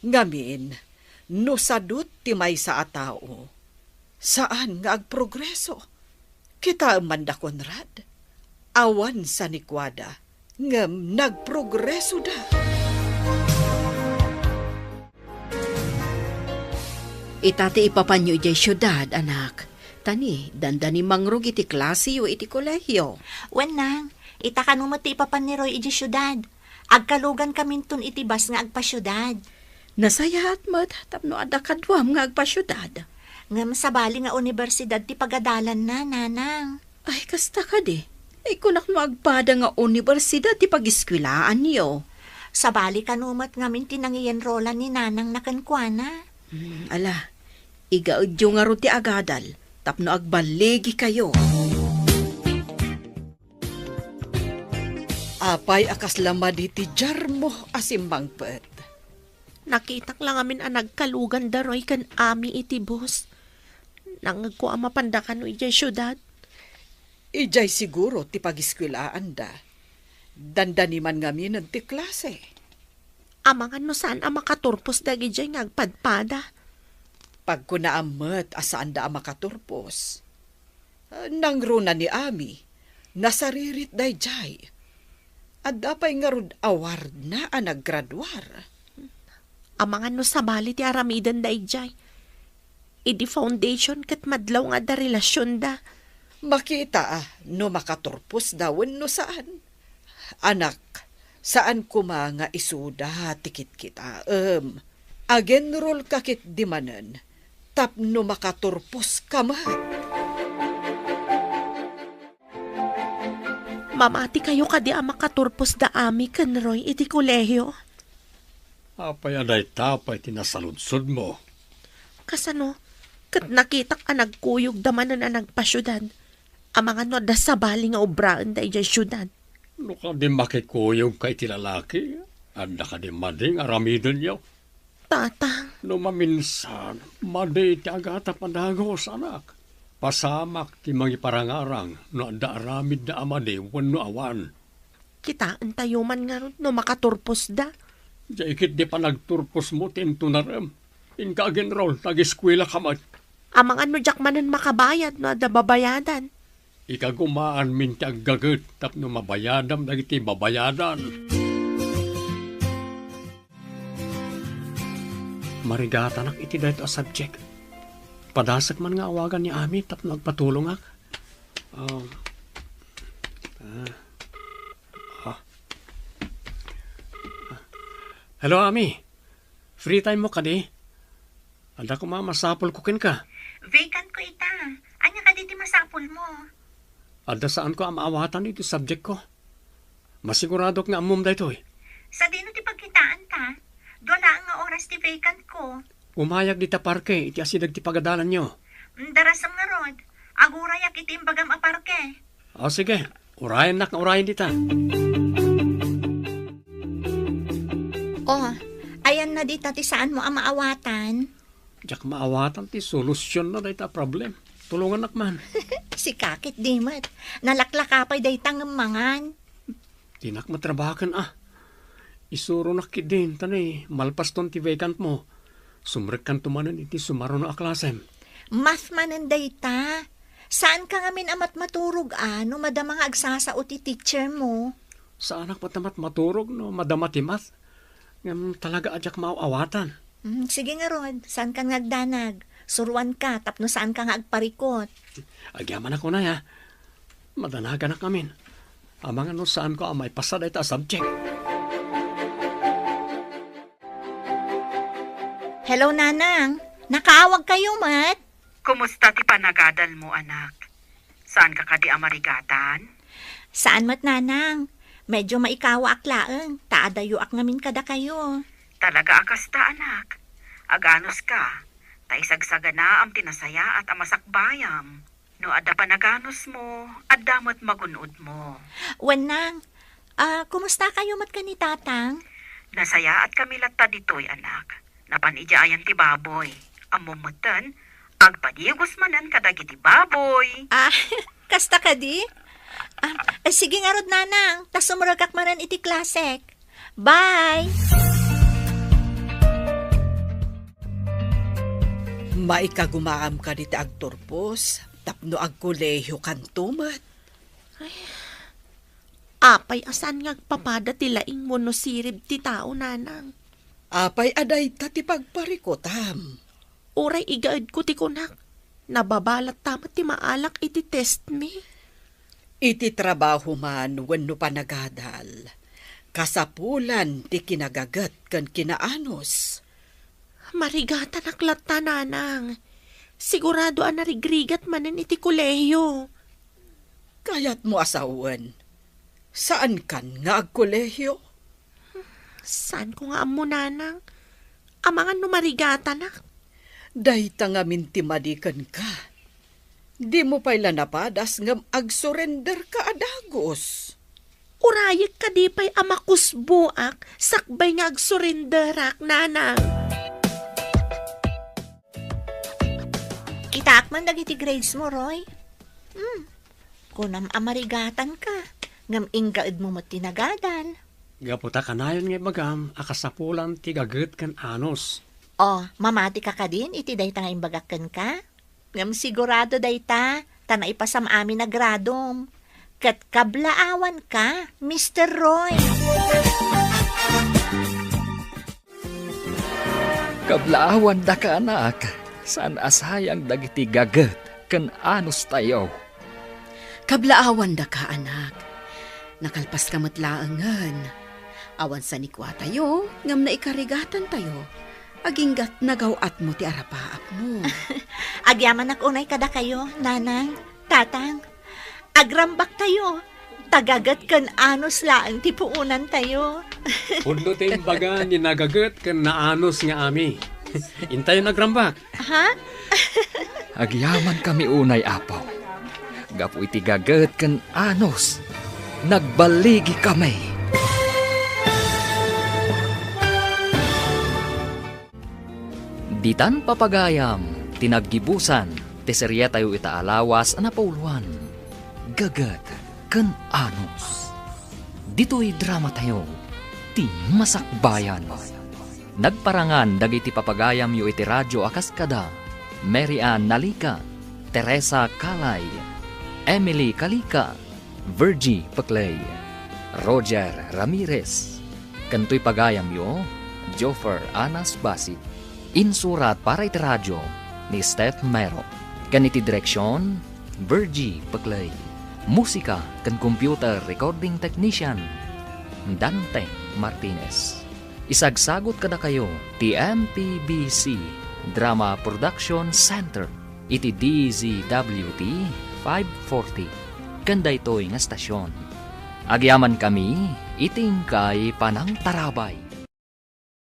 Ngamin, no sadut ti maysa a tao, saan nga agprogreso. Kitaem man da, Conrad. Awan sanikuada, ngem nagprogresoda. Ita ti ipapanyo idiay siudad, anak. Ta ni, dandani mangrog iti klaseyo iti kolehio. Wen, Nang, ita kano met ti ipapan ni Roy idiay siudad. Agkalugankaminton iti bus nga agpasiudad. Nasayaat met tapno adda kaduam nga agpasiudad. Ngem sabali nga unibersidad ti pagadalanna, Nanang. Ay, kasta kadi. Ay, kunak no agpada nga unibersidad ti pagiskwelaanyo. Sabali kano met ngamin ti nangiyenrolan ni Nanangna kenkuana. Hmm, ala, igaedyo ngarud ti agadal tapno agballigikayo. Apay a kasla madi ti diarmo a simmangpet? Nakitak la ngamin a nagkalugan da Roy ken Ami iti bus. Nangngegko a mapanda kano idiay siudad. Idiay siguro ti pagiskwelaanda. Dandani man ngaminen ti klase. Amangan no saan a makaturpos dagidiay nga agpadpada. Pagkunaam met a saanda a makaturpos. Nangruna ni Ami, nasaririt daydiay. Adda pay ngarud awardna a naggraduar. Amangan no sabali ti aramiden daydiay. Idi foundation ket madlaw nga adda relasionda. Makita a no makaturposda wenno saan. Anak, saan koma nga isuda ti kitkitaem. Agenrolka ketdi manen tapno makaturposka met. Mamatikayo kadi a makaturpos da Ami ken Roy iti kolehio? Apay a dayta pay ti nasaludsodmo? Kasano? Ket nakitak a nagkuyogda manen a nagpasiudad. Amangan no adda sabali nga obraenda idiay siudad. No kadi makikuyogka iti lalaki, adda kadi madi nga aramidenyo? Tatang. No maminsan, madi ti agatap a dagus, anak. Pasamak ti mangiparangarang no adda aramidda a madi wenno awan. Kitaentayo man ngarud no makaturposda. Diay ketdi panagturposmo ti intunarem. Inka agenrol, nag-eskuelaka met. Amangan no diak manen makabayad no adda babayadan. Ikagumaanmin ti aggaget tapno mabayadam dagiti babayadan. Marigatanak iti daytoy a subject. Padasek man nga awagan ni Ami tapno agpatulongak. Um, ah, ah. Ah, Hello, Ami. Free time mo kadi? Adda koma masapulko kenka. Vacant ko ita. Ania kadi ti masapulmo? Adda saanko a maawatan iti subjectko. Masiguradok nga ammom daytoy. Sadino ti pagkitaanta? Dua laeng nga oras ti vacant ko. Umayag dita parke iti asideg ti pagadalanyo. Mm, darasem ngarud. Agurayak iti imbagam a parke. O, sige. Urayennak nga urayen dita. O, ayanna dita ti saanmo a maawatan? Diak maawatan ti solusionna dayta a problem. Tulongannak man. Sika ketdi met. Nalaklaka pay dayta ngem mangan. Dinak matrabahaken a. Isuronak ketdin, ta ni malpaston ti vacantmo, sumrekkanto manen iti sumaruno a klasem. Math manen dayta. Saanka ngamin a matmaturog a no madama nga agsasao ti teachermo? Saanak met a matmaturog no madama ti math. Ngem talaga a diak maaw-awatan. Mm, sige ngarud, saankan nga agdanag. Suroanka tapno saanka nga agparikot. Agyamanak unay, a. Madanaganak ngamin. Amangan no saanko a maipasa dayta a subject. Hello, Nanang. Nakaawagkayo met? Kumusta ti panagadalmo, anak? Saanka kadi a marigatan? Saan met, Nanang. Medyo maikawaak laeng, ta adayoak ngamin kadakayo. Talaga a kasta, anak. Aganuska, ta isagsaganaam ti nasayaat a masakbayam. No adda panaganusmo, adda met magun-odmo. Wen, Nang, a, kumustakayo met ken ni Tatang? Nasayaatkami latta ditoy, anak. Napan idiay ayan ti baboy. Ammom metten, agpadigos manen kadagiti baboy. A, kasta kadi? A, e, sige ngarud, Nanang, ta sumrekak manen iti klasek. Bye! Maikagumaam kadi ti agturpos tapno agkolehiokanto met? Ay, apay a saan nga agpapada ti laingmo no sirib ti tao, Nanang? Apay a dayta ti pagparikutam? Uray igaedko ti kunak, nababa latta met ti maalak iti testmi. Iti trabaho man wenno panagadal, kasapulan ti kinagaget ken kinaanus. Marigatanak latta, Nanang. Sigurado a narigrigat manen iti kolehio. Kayatmo a sawen, saankan nga agkolehio? Saanko nga ammo, Nanang. Amangan no marigatanak. Dayta ngamin ti madi kenka. Dimo pay la napadas ngem agsurenderka a dagus. Urayek kadi pay a makusboak sakbay nga agsurenderak, Nanang? Kitaak man dagiti grades mo, Roy. Hmm. Kunam a marigatanka, ngem inggaedmo met ti nagadal. Gapu ta kanayon nga ibagam a kasapulan ti gaget ken anus. O, mamatika kadin iti dayta nga imbagak kenka? Ngem sigurado dayta, ta naipasam amin a gradom. Ket kablaawanka, Mister Roy. Kablaawandaka, anak. Saan a sayang dagiti gaget ken anustayo. Kablaawandaka, anak. Nakalpaska met laengen. Awan sanikuatayo, ngem naikarigatantayo. Aginggat nagaw-atmo ti arapaapmo. Agyamanak unay kadakayo, Nanang, Tatang. Agrambaktayo. Ta gaget ken anus laeng ti puonantayo. Pudno ti imbaga ni nagaget ken naanus nga Ami. Intayon agrambak. Ha? Agyamankami unay, Apo. Gapu iti gaget ken anus, nagbaligikami. Ditan papagayam ti naggibusan ti serietayo ita a lawas a napauluan, Gaget ken Anus. Ditoy dramatayo, ti Masakbayan. Nagparangan dagiti papagayamyo iti radio a kas kada Mary Ann Nalica, Teresa Calay, Emily Calica, Virgie Peclay, Roger Ramirez, ken toy pagayamyo, Joffer Anas Basi. Insurat para iti radio ni Steph Mero, ken iti direksion, Virgie Peclay. Musika ken computer recording technician, Dante Martinez. Isagsagut kadakayo ti M P B C Drama Production Center iti D Z W T five forty ken daytoy nga stasyon. Agyamankami iti inkay panangtarabay.